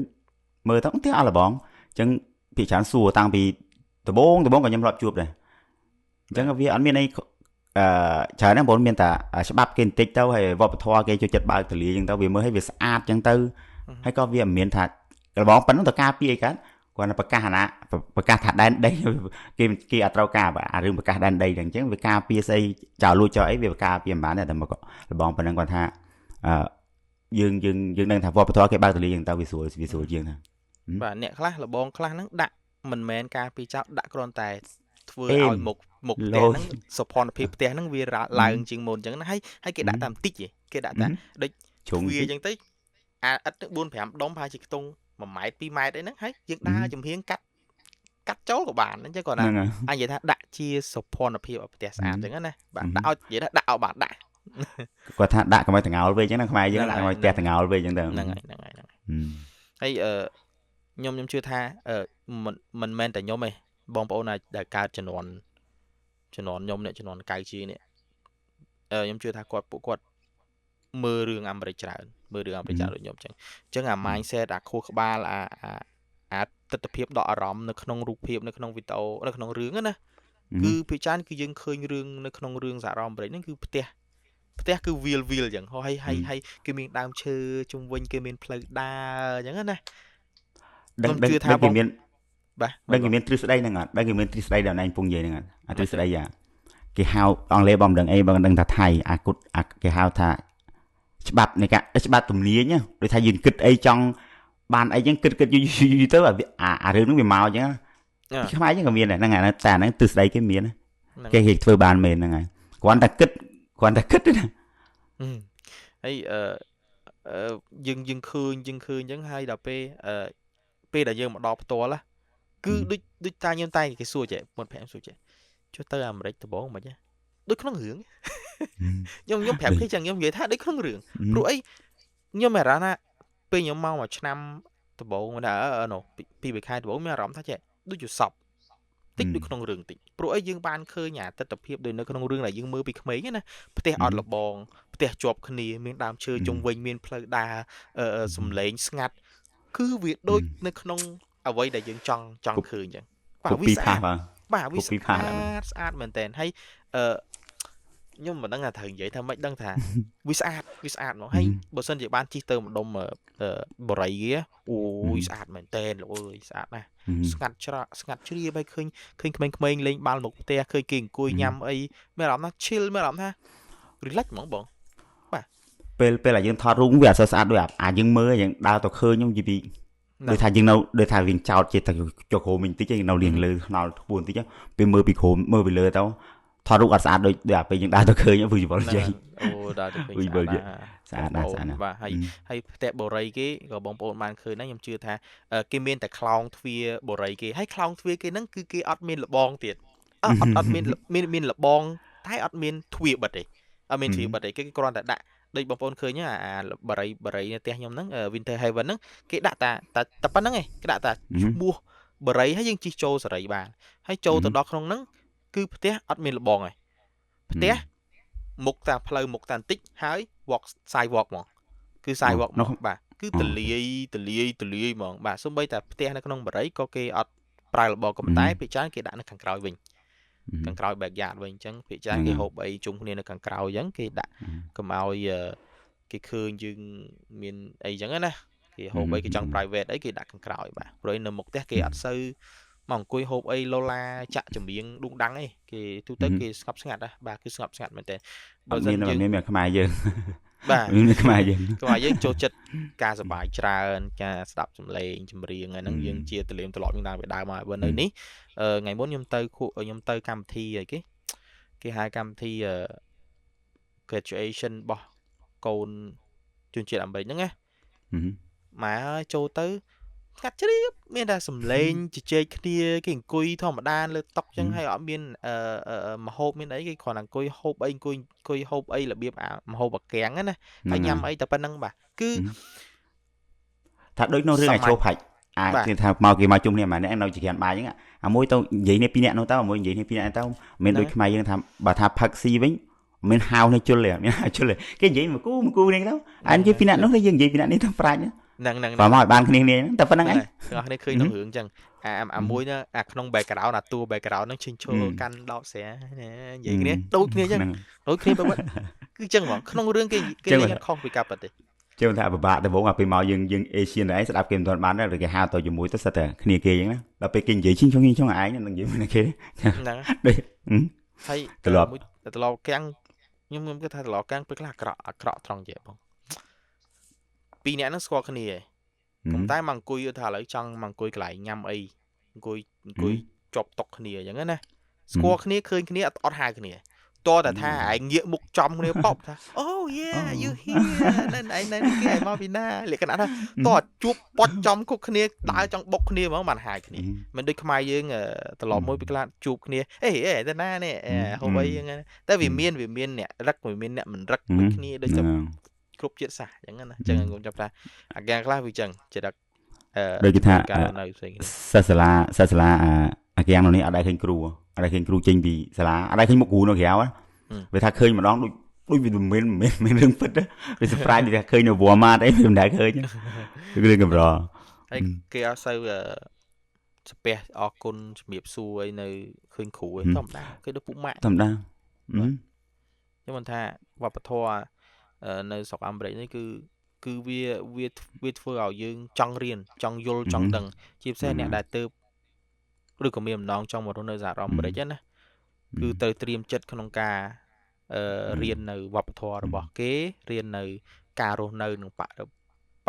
មើលទៅផ្ទះអត់លបងអញ្ចឹងពីច្រើនសួរតាំងពីដំបងដំបងក៏ខ្ញុំធ្លាប់ជួបដែរអញ្ចឹងវាអត់មានអីអឺច្រើនណាស់បងប្អូនមានតែច្បាប់គេបន្តិចទៅហើយវប្បធម៌គេចូលចិត្តបើកទលាអញ្ចឹងទៅវាមើលឲ្យវាស្អាតអញ្ចឹងទៅហើយក៏វាមិនមានថាលបងប៉ុណ្ណឹងទៅការពារអីកើតគាត់ប្រកាសអាណាប្រកាសថាដែនដីគេគេអត់ត្រូវការអារឿងប្រកាសដែនដីហ្នឹងអញ្ចឹងវាការពារស្អីចោលលួចចោលអីវាការពារមិនបានទេតែមកលបងប៉ុណ្ណឹងគាត់ថាអឺយើងយើងយើងដឹងថាវប្បធម៌គេបើកទលាអញ្ចឹងទៅវាស្រួលវាស្រួលជាងណា បាទអ្នកខ្លះលបងខ្លះហ្នឹងដាក់មិនមែនការពារចោលដាក់គ្រាន់តែធ្វើឲ្យមុខមុខផ្ទះហ្នឹងសុភ័ណ្ឌភាពផ្ទះហ្នឹងវាឡើងជាងមុនអញ្ចឹងណាហើយហើយគេដាក់តែបន្តិចឯងគេដាក់តែដូចវាអញ្ចឹងទៅអាឥដ្ឋ4 5ដុំប្រហែលជាខ្ទង់1ម៉ែត្រ2ម៉ែត្រអីហ្នឹងហើយយើងដើរចំហៀងកាត់កាត់ចូលក៏បានអញ្ចឹងគាត់ណាអញនិយាយថាដាក់ជាសុភ័ណ្ឌភាពឲ្យផ្ទះស្អាតអញ្ចឹងណាបាទដាក់ឲ្យនិយាយថាដាក់ឲ្យបានដាក់ គាត់ថាដាក់កុំឲ្យតងោលវិញអញ្ចឹងណាខ្មែរយើងដាក់កុំឲ្យផ្ទះតងោលវិញអញ្ចឹងទៅ ហ្នឹងហើយហ្នឹងហើយហ្នឹងហើយអឺខ្ញុំខ្ញុំជឿថាមិនមិនមែនតែខ្ញុំទេបងប្អូនដែលកើតជំនាន់ជំនាន់ខ្ញុំនេះជំនាន់កៅជាងនេះខ្ញុំជឿថាគាត់ពួកគាត់មើលរឿងអាមេរិកច្រើនមើលរឿងអាមេរិកច្រើនដូចខ្ញុំអញ្ចឹងអញ្ចឹងអា mindset អាខួរក្បាលអាអាអាទស្សនភាពដកអារម្មណ៍នៅក្នុងរូបភាពនៅក្នុងវីដេអូនៅក្នុងរឿងណាគឺភាគច្រើនគឺយើងឃើញរឿងនៅក្នុងរឿងសហរដ្ឋអាមេរិកហ្នឹងគឺផ្ទះផ្ទះគឺវាលវាលអញ្ចឹងហើយហើយហើយគេមានដើមឈើជុំវិញគេមានផ្លូវដើរអញ្ចឹងណា ដឹងដឹងថាគេមានបាទដឹងគេមានទ្រឹស្ដីហ្នឹងអត់ដឹងគេមានទ្រឹស្ដីដល់ឯងពងនិយាយហ្នឹងអត់អាទ្រឹស្ដីអាគេហៅអង់គ្លេសបងមិនដឹងអីបងដឹងថាថៃអាគុតអាគេហៅថាច្បាប់នៃការច្បាប់ទំនាញដូចថាយើងគិតអីចង់បានអីចឹងគិតគិតយូរយូរទៅអារឿងហ្នឹងវាមកចឹងខ្មែរចឹងក៏មានដែរហ្នឹងអាតែអាហ្នឹងទ្រឹស្ដីគេមានគេគេធ្វើបានមែនហ្នឹងហើយគ្រាន់តែគិតគ្រាន់តែគិតណា ហើយអឺយើងយើងឃើញយើងឃើញចឹងហើយដល់ពេលអឺពេលដែលយើងមកដល់ផ្ទាល់គឺដូចដូចតាខ្ញុំតែគេសួរចេះមុនប្រាប់សួរចេះចុះទៅអាមេរិកដំបងមិនហ៎ដូចក្នុងរឿងខ្ញុំខ្ញុំប្រាប់គេចឹងខ្ញុំនិយាយថាដូចក្នុងរឿងព្រោះអីខ្ញុំមានអារម្មណ៍ថាពេលខ្ញុំមកមួយឆ្នាំដំបងថានោះពីរខែដំបងមានអារម្មណ៍ថាចេះដូចជាសពតិចដូចក្នុងរឿងតិចព្រោះអីយើងបានឃើញអាទិដ្ឋភាពដូចនៅក្នុងរឿងដែលយើងមើលពីក្មេងណាផ្ទះអត់លបងផ្ទះជាប់គ្នាមានដើមឈើជុំវិញមានផ្លូវដើរសំឡេងស្ងាត់គឺវាដូចនៅក្នុងអ្វីដែលយើងចង់ចង់ឃើញអញ្ចឹងបាទវាស្អាតបាទវាស្អាតស្អាតមែនតើហើយអឺខ្ញុំមិនដឹងថាត្រូវនិយាយថាម៉េចដឹងថាវាស្អាតវាស្អាតហ្មងហើយបើសិនជាបានជិះទៅម្ដុំបរិយគេអូយស្អាតមែនតើលោកអើយស្អាតណាស់ស្ងាត់ច្រកស្ងាត់ជ្រាបហើយឃើញឃើញក្មេងៗលេងបាល់មុខផ្ទះឃើញគេអង្គុយញ៉ាំអីមានអារម្មណ៍ថា chill មានអារម្មណ៍ថា relax ហ្មងបងបាទ ពេលពេលដែលយើងថតរូបវាអត់សូវស្អាតដូចអាយើងមើលយើងដើរទៅឃើញខ្ញុំនិយាយពីដូចថាយើងនៅដូចថាវាចោតជាទៅចុះក្រោមវិញតិចយើងនៅលៀងលើខ្នល់ខ្ពស់បន្តិចពេលមើលពីក្រោមមើលពីលើទៅថតរូបអត់ស្អាតដូចដូចអាពេលយើងដើរទៅឃើញវាវល់ជ័យ អូដើរទៅឃើញស្អាតណាស់ស្អាតណាស់ បាទហើយហើយផ្ទះបូរីគេក៏បងប្អូនបានឃើញដែរខ្ញុំជឿថាគេមានតែខ្លោងទ្វារបូរីគេហើយខ្លោងទ្វារគេហ្នឹងគឺគេអត់មានលបងទៀតអត់អត់មានមានមានលបងតែអត់មានទ្វារបិទទេអត់មានទ្វារបិទទេគេគ្រាន់តែដាក់ដូចបងប្អូនឃើញអាបរិយបរិយនៅផ្ទះខ្ញុំហ្នឹង Winter Haven ហ្នឹងគេដាក់តាតែប៉ុណ្្នឹងឯងគេដាក់តាឈ្មោះបរិយហើយយើងជិះចូលសេរីបានហើយចូលទៅដល់ក្នុងហ្នឹងគឺផ្ទះអត់មានលបងឯងផ្ទះមុខតាផ្លូវមុខតាបន្តិចហើយ walk sidewalk ហ្មងគឺ sidewalk ហ្មងបាទគឺទលាយទលាយទលាយហ្មងបាទសូម្បីតែផ្ទះនៅក្នុងបរិយក៏គេអត់ប្រើលបងក៏ប៉ុន្តែភាគច្រើនគេដាក់នៅខាងក្រោយវិញខាងក្រោយ backyard វិញអញ្ចឹងភាគច្រើនគេហូបអីជុំគ្នានៅខាងក្រោយអញ្ចឹងគេដាក់កុំឲ្យគេឃើញយើងមានអីអញ្ចឹងណាគេហូបអីគេចង់ private អីគេដាក់ខាងក្រោយបាទព្រោះនៅមុខផ្ទះគេអត់សូវមកអង្គុយហូបអីឡូឡាចាក់ចម្រៀងឌូងដាំងអីគេទូទៅគេស្ងប់ស្ងាត់ណាបាទគឺស្ងប់ស្ងាត់មែនតើ បើមិនមានមានខ្មែរយើង បាទ មានខ្មែរយើង ខ្មែរយើងចូលចិត្តការសប្បាយច្រើនការស្ដាប់សំឡេងចម្រៀងហ្នឹងយើងជាទលៀមត្រឡប់យើងដើមពីដើមមកបើនៅនេះថ្ងៃមុនខ្ញុំទៅខ្ញុំទៅកម្មវិធីអីគេគេហៅកម្មវិធី graduation របស់កូនជនជាតិអាមេរិកហ្នឹងណាម៉ែអើយចូលទៅ កាត់ជ្រាបមានតែសំឡេងជជែកគ្នាគេអង្គុយធម្មតាលើតុចឹងហើយអត់មានម្ហូបមានអីគេគ្រាន់តែអង្គុយហូបអីអង្គុយហូបអីរបៀបអាម្ហូបអាកាំងណាហើយញ៉ាំអីតែប៉ុណ្្នឹងបាទគឺថាដូចក្នុងរឿងអាឈោផាច់អាគេថាមកគេមកជុំគ្នាម្នាក់នៅចក្រានបាយហ្នឹងអាមួយទៅនិយាយនេះពីរនាក់នោះទៅអាមួយនិយាយនេះពីរនាក់ទៅមិនដូចខ្មែរយើងថាបើថាផឹកស៊ីវិញមានហៅនេះជុលទេមានហៅជុលទេគេនិយាយមកគូមកគូនេះទៅអានិយាយពីរនាក់នោះទៅយើងនិយាយពីរនាក់នេះទៅប្រាច់ហ្នឹងហ្នឹងបើមកឲ្យបានគ្នាគ្នាហ្នឹងតែប៉ុណ្្នឹងឯងទាំងអស់គ្នាឃើញក្នុងរឿងអញ្ចឹងអាមួយហ្នឹងអាក្នុង background អាតួ background ហ្នឹងឈិញឈរកាន់ដបស្រានិយាយគ្នាដូចគ្នាអញ្ចឹងដូចគ្នាបែបគឺអញ្ចឹងហ្មងក្នុងរឿងគេគេលេងអត់ខុសពីការពិតទេជឿថាពិបាកដំបូងអាពេលមកយើងយើងអេសៀនឯងស្ដាប់គេមិនទាន់បានដែរឬគេហៅទៅជាមួយទៅសិតតែគ្នាគេអញ្ចឹងណាដល់ពេលគេនិយាយឈិញឈុងឈុងឯងនឹងនិយាយមួយគេហ្នឹងដូចហើយត្រឡប់ត្រឡប់កាំងខ្ញុំគិតថាត្រឡប់កាំងពេលខ្លះអាក្រក់អាក្រក់ត្រង់ជាបងពីរអ្នកហ្នឹងស្គាល់គ្នាឯងតែមកអង្គុយថាឥឡូវចង់មកអង្គុយកន្លែងញ៉ាំអីអង្គុយជាប់តុកគ្នាអញ្ចឹងណាស្គាល់គ្នាឃើញគ្នាអត់ហៅគ្នាតតែថាឯងងាកមុខចំគ្នាប៉ុបថាអូ yeah you here ណែឯងណែគេឯងមកពីណាលក្ខណៈថាតជួបប៉ុចចំគុកគ្នាដើរចង់បុកគ្នាហ្មងបានហៅគ្នាមិនដូចខ្មែរយើងត្រឡប់មួយពីខ្លះជួបគ្នាអេអេទៅណានេះហូបអីហ្នឹងតែវាមានអ្នករឹកវាមានអ្នកមិនរឹកដូចគ្នាដូចតែគ្រប់ជាតិសាសន៍អញ្ចឹងណាអញ្ចឹងខ្ញុំចាប់ថាអាកាខ្លះវាអញ្ចឹងចរិតដូចគេថាសិស្សសាលាសិស្សសាលាអាកានោះនេះអត់ដែលឃើញគ្រូអត់ដែលឃើញគ្រូចេញពីសាលាអត់ដែលឃើញមុខគ្រូនៅក្រៅវាថាឃើញម្ដងដូចវាមិនមែនរឿងពិតវា surprise វាថាឃើញនៅ Walmart អីវាមិនដែលឃើញគឺរឿងកម្រហើយគេអត់សូវស្ពះអរគុណជំរាបសួរអីនៅឃើញគ្រូឯងធម្មតាគេដូចពួកម៉ាក់ធម្មតាខ្ញុំមិនថាវប្បធម៌នៅស្រុកអាមេរិកនេះគឺវាធ្វើឲ្យយើងចង់រៀនចង់យល់ចង់ដឹងជាពិសេសអ្នកដែលទៅឬក៏មានបំណងចង់មករស់នៅសហរដ្ឋអាមេរិកណាគឺត្រូវត្រៀមចិត្តក្នុងការរៀននៅវប្បធម៌របស់គេរៀននៅការរស់នៅនឹងបរិប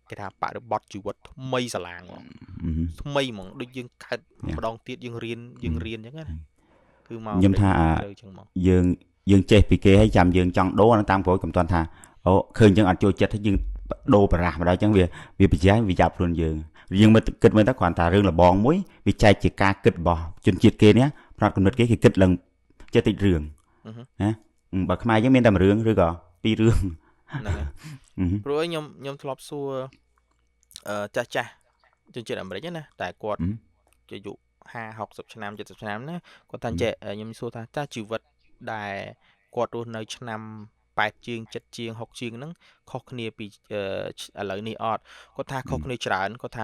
គេថាបរិបទជីវិតថ្មីសាឡាងហ្មងថ្មីហ្មងដូចយើងកើតម្ដងទៀតយើងរៀនអញ្ចឹងណាគឺមកខ្ញុំថាយើងចេះពីគេហើយចាំយើងចង់ដូរតាមក្រោយកុំទាន់ថាអូឃើញយើងអត់ចូលចិត្តហើយយើងដូរប្រះមកដល់អញ្ចឹងវាប្រយ័ត្នវាចាប់ខ្លួនយើងយើងមើលគិតមើលទៅគ្រាន់តែរឿងលបងមួយវាចែកជាការគិតរបស់ជនជាតិគេនេះផ្នត់គំនិតគេគេគិតឡើងចេះតិចរឿងណាបើខ្មែរយើងមានតែមួយរឿងឬក៏ពីររឿងហ្នឹងហើយព្រោះខ្ញុំធ្លាប់សួរចាស់ចាស់ជនជាតិអាមេរិកណាតែគាត់អាយុ50 60ឆ្នាំ70ឆ្នាំណាគាត់ថាចេះខ្ញុំសួរថាតើជីវិតដែលគាត់រស់នៅឆ្នាំ8ជាង7ជាង6ជាងហ្នឹងខុសគ្នាពីឥឡូវនេះអត់គាត់ថាខុសគ្នាច្រើនគាត់ថា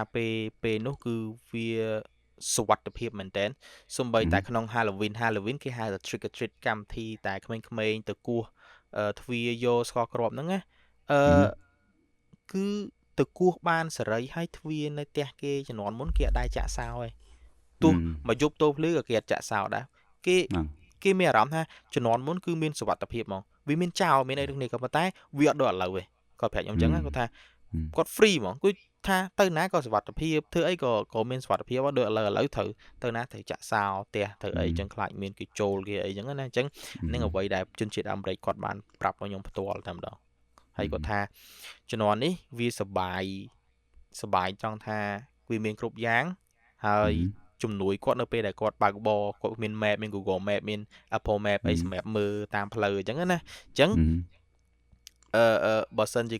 ពេលនោះគឺវាសុវត្ថិភាពមែនតើសូម្បីតែក្នុង Halloween គេហៅថា trick or treat កម្មវិធីតែក្មេងៗទៅគោះទ្វារយកស្ករគ្រាប់ហ្នឹងណាគឺទៅគោះបានសេរីហើយទ្វារនៅផ្ទះគេជំនាន់មុនគេអត់ដែរចាក់សោទេទោះមកយប់ទោភ្លឺក៏គេអត់ចាក់សោដែរគេមានអារម្មណ៍ថាជំនាន់មុនគឺមានសុវត្ថិភាពហ្មងវាមានចោលមានអីដូចនេះក៏ប៉ុន្តែវាអត់ដូចឥឡូវទេគាត់ប្រាប់ខ្ញុំអញ្ចឹងគាត់ថាគាត់ free ហ្មងគឺថាទៅណាក៏សុវត្ថិភាពធ្វើអីក៏មានសុវត្ថិភាពដូចឥឡូវត្រូវទៅណាត្រូវចាក់សោផ្ទះត្រូវអីអញ្ចឹងខ្លាចមានគេចូលគេអីអញ្ចឹងណាអញ្ចឹងនឹងអ្វីដែលជនជាតិអាមេរិកគាត់បានប្រាប់មកខ្ញុំផ្ទាល់តែម្ដងហើយគាត់ថាជំនាន់នេះវាសប្បាយចង់ថាវាមានគ្រប់យ៉ាងហើយជំនួយគាត់នៅពេលដែលគាត់បើកបរគាត់មាន map មាន Google Map មាន Apple Map អីសម្រាប់មើលតាមផ្លូវអញ្ចឹងណាអញ្ចឹងបើសិនជា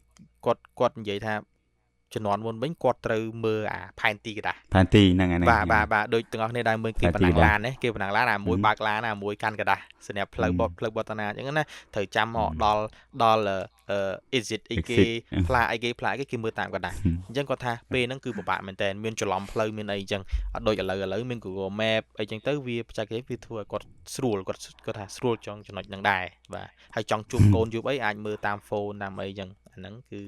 គាត់និយាយថាជំនាន់មុនវិញគាត់ត្រូវមើលអាផែនទីក្រដាសផែនទីហ្នឹងហើយបាទបាទដូចទាំងអស់គ្នាដែលមើលគេប្រណាំងឡាននេះគេប្រណាំងឡានអាមួយបើកឡានអាមួយកាន់ក្រដាសសម្រាប់ផ្លូវបត់ផ្លូវបត់តាណាអញ្ចឹងណាត្រូវចាំមកដល់ exit អីគេផ្លាកអីគេផ្លាកអីគេមើលតាមក្រដាសអញ្ចឹងគាត់ថាពេលហ្នឹងគឺពិបាកមែនតើមានច្រឡំផ្លូវមានអីអញ្ចឹងអត់ដូចឥឡូវមាន Google Map អីចឹងទៅវាបច្ចេកទេសវាធ្វើឲ្យគាត់ស្រួលគាត់ថាស្រួលចង់ចំណុចហ្នឹងដែរបាទហើយចង់ជួបកូនជួបអីអាចមើលតាម phone តាមអីចឹងអាហ្នឹងគឺ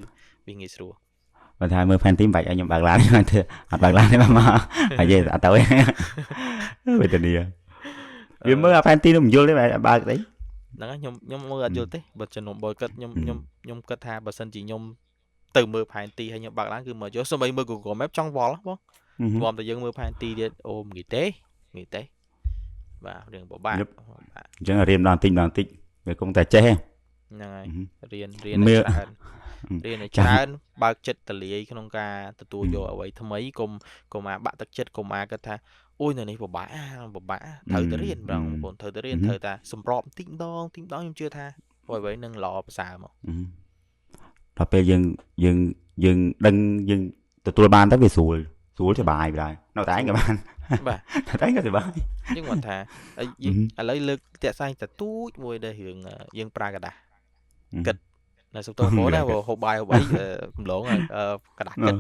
វាងាយស្រួលបើថាមើលផែនទីមិនបាច់ឲ្យខ្ញុំបើកឡានទេអត់បើកឡានទេមកហើយនិយាយអត់ទៅវេទនាវាមើលអាផែនទីនោះមិនយល់ទេបើកទេហ្នឹងហើយខ្ញុំមើលអត់យល់ទេបើជំនុំបើគិតខ្ញុំគិតថាបើសិនជាខ្ញុំទៅមើលផែនទីហើយខ្ញុំបើកឡានគឺមើលយល់សូម្បីមើល Google Map ចង់វល់បងព្រមតែយើងមើលផែនទីទៀតអូមិនងាយទេងាយទេបាទរឿងពិបាកអញ្ចឹងរៀនម្ដងតិចម្ដងតិចវាគង់តែចេះហ្នឹងហើយរៀនច្រើន រៀនឲ្យច្រើនបើកចិត្តទលាយក្នុងការទទួលយកអ្វីថ្មីកុំកុំអាបាក់ទឹកចិត្តកុំអាគិតថាអូយនៅនេះពិបាកពិបាកត្រូវតែរៀនបងប្អូនត្រូវតែរៀនត្រូវតែសម្របតិចម្ដងតិចម្ដងខ្ញុំជឿថាអ្វីៗនឹងល្អប្រសើរមកដល់ពេលយើងយើងយើងដឹងយើងទទួលបានទៅវាស្រួលស្រួលសប្បាយដែរនៅតែឯងក៏បានបាទតែឯងក៏សប្បាយយើងគាត់ថាឥឡូវលើកតាក់ស្ដែងតទូចមួយដែលរឿងយើងប្រើក្រដាសគិតនៅសុំទោសបងណាហូបបាយហូបអីកំឡងក្រដាសគិត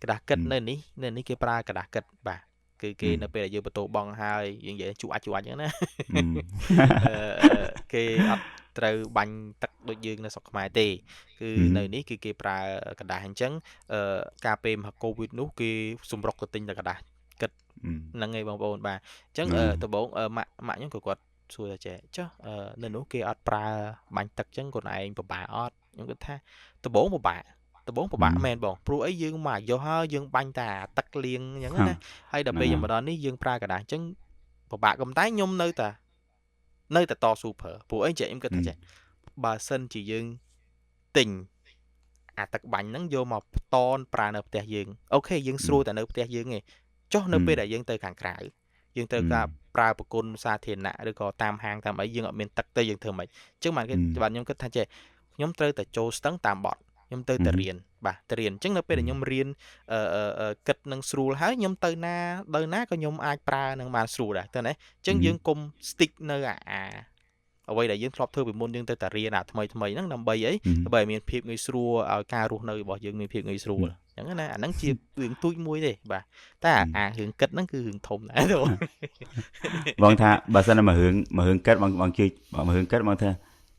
ក្រដាសគិតនៅនេះនៅនេះគេប្រើក្រដាសគិតបាទគឺគេនៅពេលដែលយើងបន្ទោបងហើយយើងនិយាយជក់អាចជក់អាចអញ្ចឹងណាគេអត់ត្រូវបាញ់ទឹកដូចយើងនៅស្រុកខ្មែរទេគឺនៅនេះគឺគេប្រើក្រដាសអញ្ចឹងការពេលមហាកូវីដនោះគេសម្រុកទៅទិញតែក្រដាសគិតហ្នឹងឯងបងប្អូនបាទអញ្ចឹងដំបូងម៉ាក់ម៉ាក់ខ្ញុំក៏គាត់សួរថាចេះចុះនៅនោះគេអត់ប្រើបាញ់ទឹកអញ្ចឹងខ្លួនឯងពិបាកអត់ខ្ញុំគិតថាដំបូងពិបាកដំបូងពិបាកមែនបងព្រោះអីយើងមកយកហើយយើងបាញ់តែទឹកលាងអញ្ចឹងណាហើយដល់ពេលយើងមកដល់នេះយើងប្រើក្រដាសអញ្ចឹងពិបាកក៏តែខ្ញុំនៅតែតស៊ូប្រើព្រោះអីចេះខ្ញុំគិតថាចេះបើសិនជាយើងទិញអាទឹកបាញ់ហ្នឹងយកមកផ្តនប្រើនៅផ្ទះយើងអូខេយើងស្រួលតែនៅផ្ទះយើងឯងចុះនៅពេលដែលយើងទៅខាងក្រៅយើងត្រូវការប្រើប្រគុណសាធារណៈឬក៏តាមហាងតាមអីយើងអត់មានទឹកទៅយើងធ្វើម៉េចអញ្ចឹងបានគេបាទខ្ញុំគិតថាចេះខ្ញុំត្រូវតែចូលស្ទឹងតាមបត់ខ្ញុំទៅតែរៀនបាទទៅរៀនអញ្ចឹងនៅពេលដែលខ្ញុំរៀនគិតនឹងស្រួលហើយខ្ញុំទៅណាដល់ណាក៏ខ្ញុំអាចប្រើនឹងបានស្រួលដែរទៅណាអញ្ចឹងយើងកុំ stick នៅអាអ្វីដែលយើងធ្លាប់ធ្វើពីមុនយើងទៅតែរៀនអាថ្មីថ្មីហ្នឹងដើម្បីអីដើម្បីឲ្យមានភាពងាយស្រួលឲ្យការរស់នៅរបស់យើងមានភាពងាយស្រួលអញ្ចឹងណាអាហ្នឹងជារឿងទូចមួយទេបាទតែអារឿងគិតហ្នឹងគឺរឿងធំដែរទៅបងថាបើសិនតែមួយរឿងមួយរឿងគិតបងបងជឿមួយរឿងគិតបងថា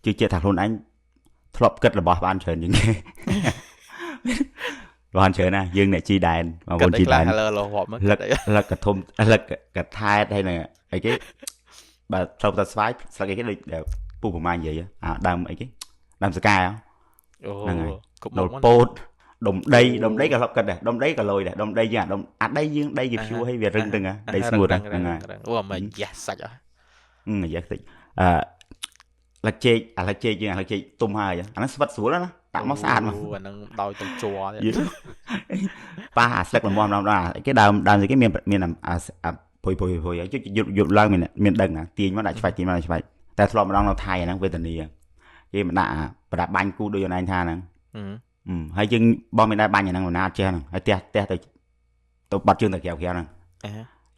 ជឿជាក់ថាខ្លួនឯងធ្លាប់គិតរបស់បានច្រើនជាងគេបានច្រើនណាយើងអ្នកជីដែនបងប្អូនជីដែនលឹកលឹកកធំលឹកកថែតហើយនឹងអីគេបាទធ្លាប់តែស្វាយស្លឹកអីគេដូចពូប្រមាណនិយាយអាដើមអីគេដើមសកែហ្នឹងហើយដល់ពោតដុំដីដុំដីក៏ធ្លាប់គិតដែរដុំដីក៏លយដែរដុំដីយើងអាដុំអាដីយើងដីគេព្យួរឲ្យវារឹងទៅដីស្ងួតហ្នឹងហើយអូមិនយ៉ាសាច់អស់យ៉ាតិចអឺលឹកចេកអាលឹកចេកយើងអាលឹកចេកទុំហើយអាហ្នឹងស្វិតស្រួលណាដាក់មកស្អាតមកអាហ្នឹងដោយទៅជ័រប៉ះអាស្លឹកលំមម្ដងដល់គេដើមដើមគេមានមានអាភុយភុយភុយយប់យប់ឡើងមានមានដឹងណាទាញមកដាក់ឆ្វាច់ទាញមកដាក់ឆ្វាច់តែធ្លាប់ម្ដងនៅថៃអាហ្នឹងវេទនាគេមិនដាក់ប្រដាប់បាញ់គូដូចអូនឯងថាហ្នឹងហើយយើងបងមានដែរបាញ់អាហ្នឹងណាអត់ចេះហ្នឹងហើយផ្ទះផ្ទះទៅទៅបាត់ជើងទៅក្រៅក្រៅហ្នឹង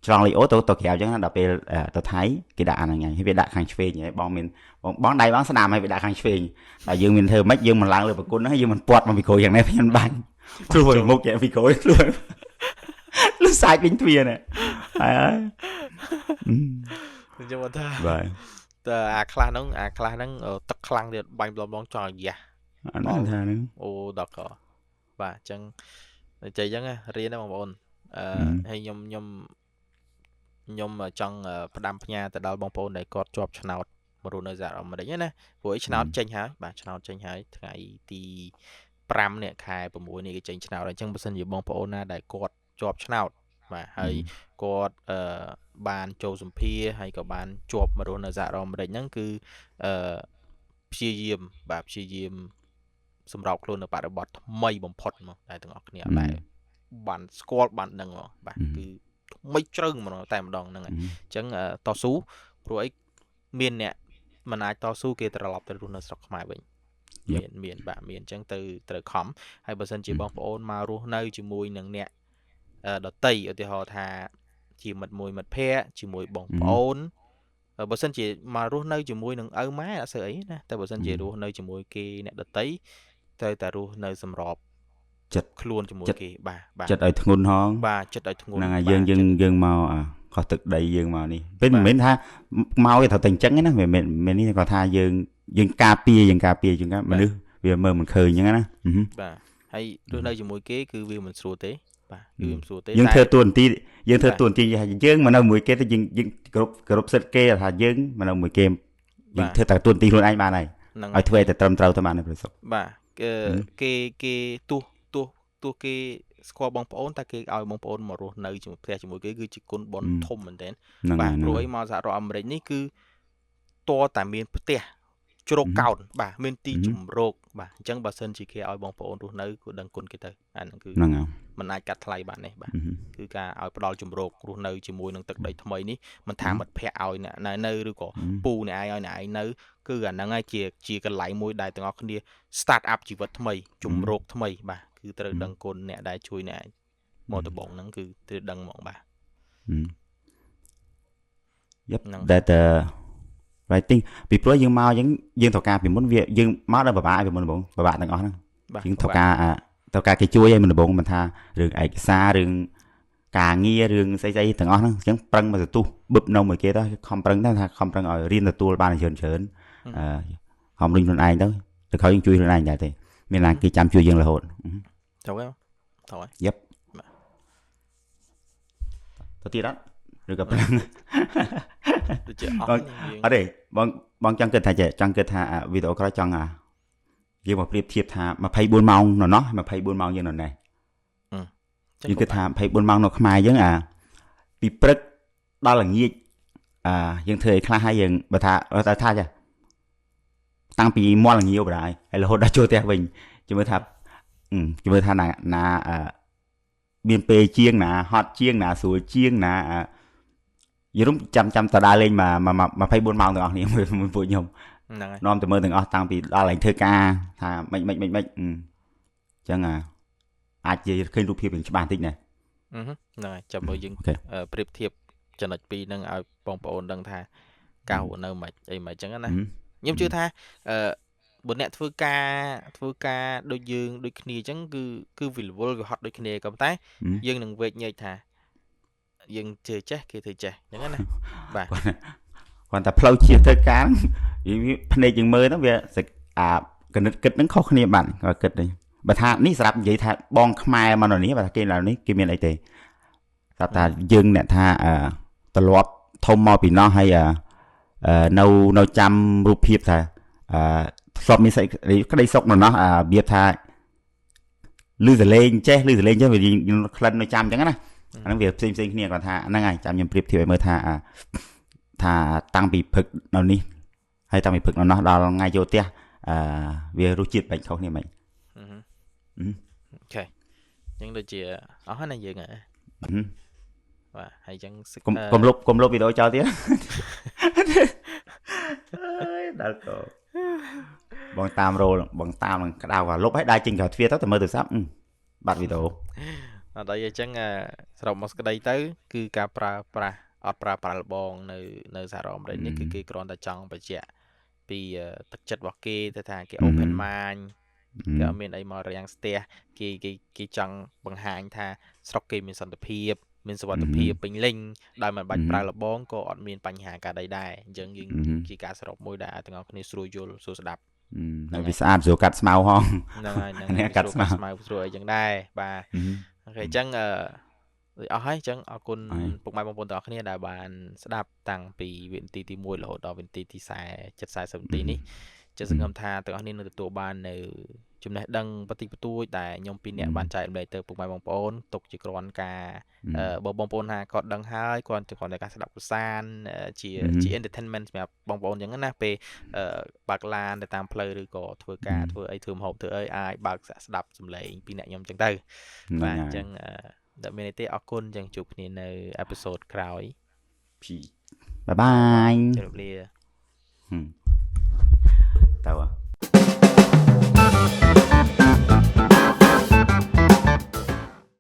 ឆ្លងលីអូទៅទៅក្រៅអញ្ចឹងដល់ពេលទៅថៃគេដាក់អាហ្នឹងហើយវាដាក់ខាងឆ្វេងហើយបងមានបងដៃបងស្ដាំហើយវាដាក់ខាងឆ្វេងតែយើងមានធ្វើម៉េចយើងមិនឡើងលើប្រគុណហ្នឹងយើងមិនពាត់មកពីក្រោយយ៉ាងនេះខ្ញុំបាញ់ធ្លុះមុខយ៉ាងពីក្រោយធ្លុះលុះសាច់វិញទ្វារនេះហើយខ្ញុំអត់ថាបាទតែអាខ្លះហ្នឹងអាខ្លះហ្នឹងទឹកខ្លាំងទៀតបាញ់ប្លំចង់យ៉ាអាហ្នឹងថាហ្នឹងអូដល់កបាទអញ្ចឹងចេះអញ្ចឹងរៀនណាបងប្អូនអឺហើយខ្ញុំខ្ញុំខ្ញុំចង់ផ្ដាំផ្ញើទៅដល់បងប្អូនដែលគាត់ជាប់ឆ្នោតមករស់នៅសហរដ្ឋអាមេរិកណាព្រោះអីឆ្នោតចេញហើយបាទឆ្នោតចេញហើយថ្ងៃទី5នេះខែ6នេះគេចេញឆ្នោតហើយអញ្ចឹងបើសិនជាបងប្អូនណាដែលគាត់ជាប់ឆ្នោតបាទហើយគាត់អឺបានចូលសម្ភារហើយក៏បានជាប់មករស់នៅសហរដ្ឋអាមេរិកហ្នឹងគឺអឺព្យាយាមបាទព្យាយាមសម្របខ្លួននៅបរិបទថ្មីបំផុតមកតែទាំងអស់គ្នាអត់ដែលបានស្គាល់បានដឹងមកបាទគឺថ្មីជ្រៅហ្មងតែម្ដងហ្នឹងហើយអញ្ចឹងតស៊ូព្រោះអីមានអ្នកមិនអាចតស៊ូគេត្រឡប់ទៅរស់នៅស្រុកខ្មែរវិញមានមានបាទមានអញ្ចឹងទៅត្រូវខំហើយបើសិនជាបងប្អូនមករស់នៅជាមួយនឹងអ្នកដតីឧទាហរណ៍ថាជាមិត្តមួយមិត្តភ័ក្តិជាមួយបងប្អូនបើសិនជាមករស់នៅជាមួយនឹងឪម៉ែអត់សូវអីណាតែបើសិនជារស់នៅជាមួយគេអ្នកដតីត្រូវតែរស់នៅសម្របចិត្តខ្លួនជាមួយគេបាទបាទចិត្តឲ្យធ្ងន់ហងបាទចិត្តឲ្យធ្ងន់ហ្នឹងហើយយើងយើងយើងមកខុសទឹកដីយើងមកនេះពេលមិនមែនថាមកគេត្រូវតែអញ្ចឹងណាមិនមែននេះគាត់ថាយើងយើងការពារយើងការពារជាងមនុស្សវាមើលមិនឃើញអញ្ចឹងណាបាទហើយរស់នៅជាមួយគេគឺវាមិនស្រួលទេបាទគឺមិនស្រួលទេយើងធ្វើតួនាទីយើងធ្វើតួនាទីយើងមកនៅមួយគេទៅយើងយើងគ្រប់គ្រប់សិទ្ធិគេថាយើងមកនៅមួយគេយើងធ្វើតែតួនាទីខ្លួនឯងបានហើយឲ្យធ្វើតែត្រឹមត្រូវទៅបានប្រសិទ្ធបាទគេគេទោះទោះទោះគេស្គាល់បងប្អូនតែគេឲ្យបងប្អូនមករស់នៅជាមួយផ្ទះជាមួយគេគឺជាគុណបុណ្យធំមែនទែនបាទព្រោះអីមកសហរដ្ឋអាមេរិកនេះគឺតតែមានផ្ទះ ជ្រកកោនបាទមានទីជម្រកបាទអញ្ចឹងបើសិនជាគេឲ្យបងប្អូនរស់នៅគួរដឹងគុណគេទៅអាហ្នឹងគឺ ហ្នឹងហើយ มันអាចកាត់ថ្លៃបានទេបាទគឺការឲ្យផ្ដល់ជម្រករស់នៅជាមួយនឹងទឹកដីថ្មីនេះមិនថាមិត្តភ័ក្តិឲ្យអ្នកនៅឬក៏ពូអ្នកឯងឲ្យអ្នកឯងនៅគឺអាហ្នឹងហើយជាកន្លែងមួយដែលទាំងអស់គ្នា start up ជីវិតថ្មីជម្រកថ្មីបាទគឺត្រូវដឹងគុណអ្នកដែលជួយអ្នកឯងមកដំបូងហ្នឹងគឺត្រូវដឹងហ្មងបាទ Yep, that right thing ពីព្រោះយើងមកអញ្ចឹងយើងត្រូវការពីមុនវាយើងមកដល់ពិបាកពីមុនដំបូងពិបាកទាំងអស់ហ្នឹងយើងត្រូវការគេជួយឲ្យមុនដំបូងមិនថារឿងឯកសាររឿងការងាររឿងស្អីស្អីទាំងអស់ហ្នឹងអញ្ចឹងប្រឹងមកទទួលបឹបនៅមួយគេទៅខំប្រឹងទៅថាខំប្រឹងឲ្យរៀនទទួលបានច្រើនច្រើនអឺខំរុញខ្លួនឯងទៅទៅក្រោយយើងជួយខ្លួនឯងដែរទេមានណាគេចាំជួយយើងរហូត ត្រូវហើយត្រូវហើយ Yep ទៅទៀតអត់ឬក៏ប្រឹង ដូចជាអស់ អត់ទេបងបងចង់គិតថាចេះចង់គិតថាវីដេអូក្រោយចង់យើងមកប្រៀបធៀបថា24ម៉ោងនៅនោះ24ម៉ោងយើងនៅនេះយើងគិតថា24ម៉ោងនៅខ្មែរយើងអាពីព្រឹកដល់ល្ងាចយើងធ្វើអីខ្លះហើយយើងបើថាថាចាតាំងពីមាត់ល្ងាវបណ្ដោយហើយរហូតដល់ចូលផ្ទះវិញជំនឿថាជំនឿថាណាមានពេលជាងណាហត់ជាងណាស្រួលជាងណាយល់ចាំចាំតដើរលេងមក24ម៉ោងទាំងអស់គ្នាមួយពួកខ្ញុំ ហ្នឹងហើយ នាំទៅមើលទាំងអស់តាំងពីដល់ឡើងធ្វើការថាម៉េចម៉េចម៉េចម៉េចអញ្ចឹងអាចជាឃើញរូបភាពយ៉ាងច្បាស់តិចណា ហ្នឹងហើយចាំមើលយើងប្រៀបធៀបចំណុចពីរហ្នឹងឲ្យបងប្អូនដឹងថាការរស់នៅមិនអីមិនអញ្ចឹងណាខ្ញុំជឿថាបើអ្នកធ្វើការដូចយើងដូចគ្នាអញ្ចឹងគឺវារវល់វាហត់ដូចគ្នាក៏ប៉ុន្តែយើងនឹងវែកញែកថាយើងធ្វើចេះគេធ្វើចេះអញ្ចឹងណាបាទ គាត់តែផ្លូវជាធ្វើការភ្នែកយើងមើលទៅវាអាគណិតគិតហ្នឹងខុសគ្នាបាត់គាត់គិតនេះបើថានេះសម្រាប់និយាយថាបងខ្មែរមកនៅនេះបើថាគេនៅនេះគេមានអីទេស្រាប់តែយើងអ្នកថាត្រឡប់ធំមកពីណោះហើយនៅចាំរូបភាពថាធ្លាប់មានក្តីសុខនៅណោះរបៀបថាឮសលេងចេះឮសលេងចេះវាក្លិននៅចាំអញ្ចឹងណាអាហ្នឹងវាផ្សេងផ្សេងគ្នាគាត់ថាហ្នឹងហើយចាំខ្ញុំប្រៀបធៀបឲ្យមើលថាថាតាំងពីព្រឹកនៅនេះហើយតាំងពីព្រឹកនៅណោះដល់ថ្ងៃចូលផ្ទះវារសជាតិបែកខុសគ្នាមិន OK អញ្ចឹងដូចជាអស់ហើយណាយើងហ៎បាទហើយអញ្ចឹង កុំលុបវីដេអូចោលទៀតអើយដល់កោបងតាមរោលបងតាមនឹងក្តៅអាលុបហើយដើរចេញក្រៅទ្វារទៅមើលទូរស័ព្ទបាត់វីដេអូ អត់អីអញ្ចឹងសរុបមកស្ដីទៅគឺការប្រើប្រាស់អត់ប្រើប្រាស់លបងនៅសហរដ្ឋអាមេរិកនេះគឺគេគ្រាន់តែចង់បញ្ជាក់ពីទឹកចិត្តរបស់គេទៅថាគេ open mind គេអត់មានអីមករាំងស្ទះគេគេគេចង់បង្ហាញថាស្រុកគេមានសន្តិភាពមានសុវត្ថិភាពពេញលេញដោយមិនបាច់ប្រើលបងក៏អត់មានបញ្ហាការដីដែរអញ្ចឹងយើងជាការសរុបមួយដែលឲ្យទាំងអស់គ្នាស្រួលយល់ស្រួលស្ដាប់ ហើយវាស្អាតស្រួលកាត់ស្មៅហង ហ្នឹងហើយហ្នឹង កាត់ស្មៅ ស្រួលអីចឹងដែរបាទ OK អញ្ចឹងអស់ហើយអញ្ចឹងអរគុណពុកម៉ែបងប្អូនទាំងអស់គ្នាដែលបានស្ដាប់តាំងពីវិនាទីទី1រហូតដល់វិនាទីទី40 70 40នាទីនេះជឿសង្ឃឹមថាទាំងអស់គ្នានឹងទទួលបាននៅចំណេះដឹងបន្តិចបន្តួចដែលខ្ញុំពីរនាក់បានចែករំលែកទៅពុកម៉ែបងប្អូនទុកជាគ្រាន់ការបើបងប្អូនថាគាត់ដឹងហើយគាត់គ្រាន់តែការស្ដាប់កម្សាន្តជា entertainment សម្រាប់បងប្អូនអញ្ចឹងណាពេលបើកឡានទៅតាមផ្លូវឬក៏ធ្វើការធ្វើអីធ្វើម្ហូបធ្វើអីអាចបើកស្ដាប់សំឡេងពីអ្នកខ្ញុំអញ្ចឹងទៅបាទអញ្ចឹងដល់មានទេអរគុណអញ្ចឹងជួបគ្នានៅ episode ក្រោយ bye bye ជម្រាបលា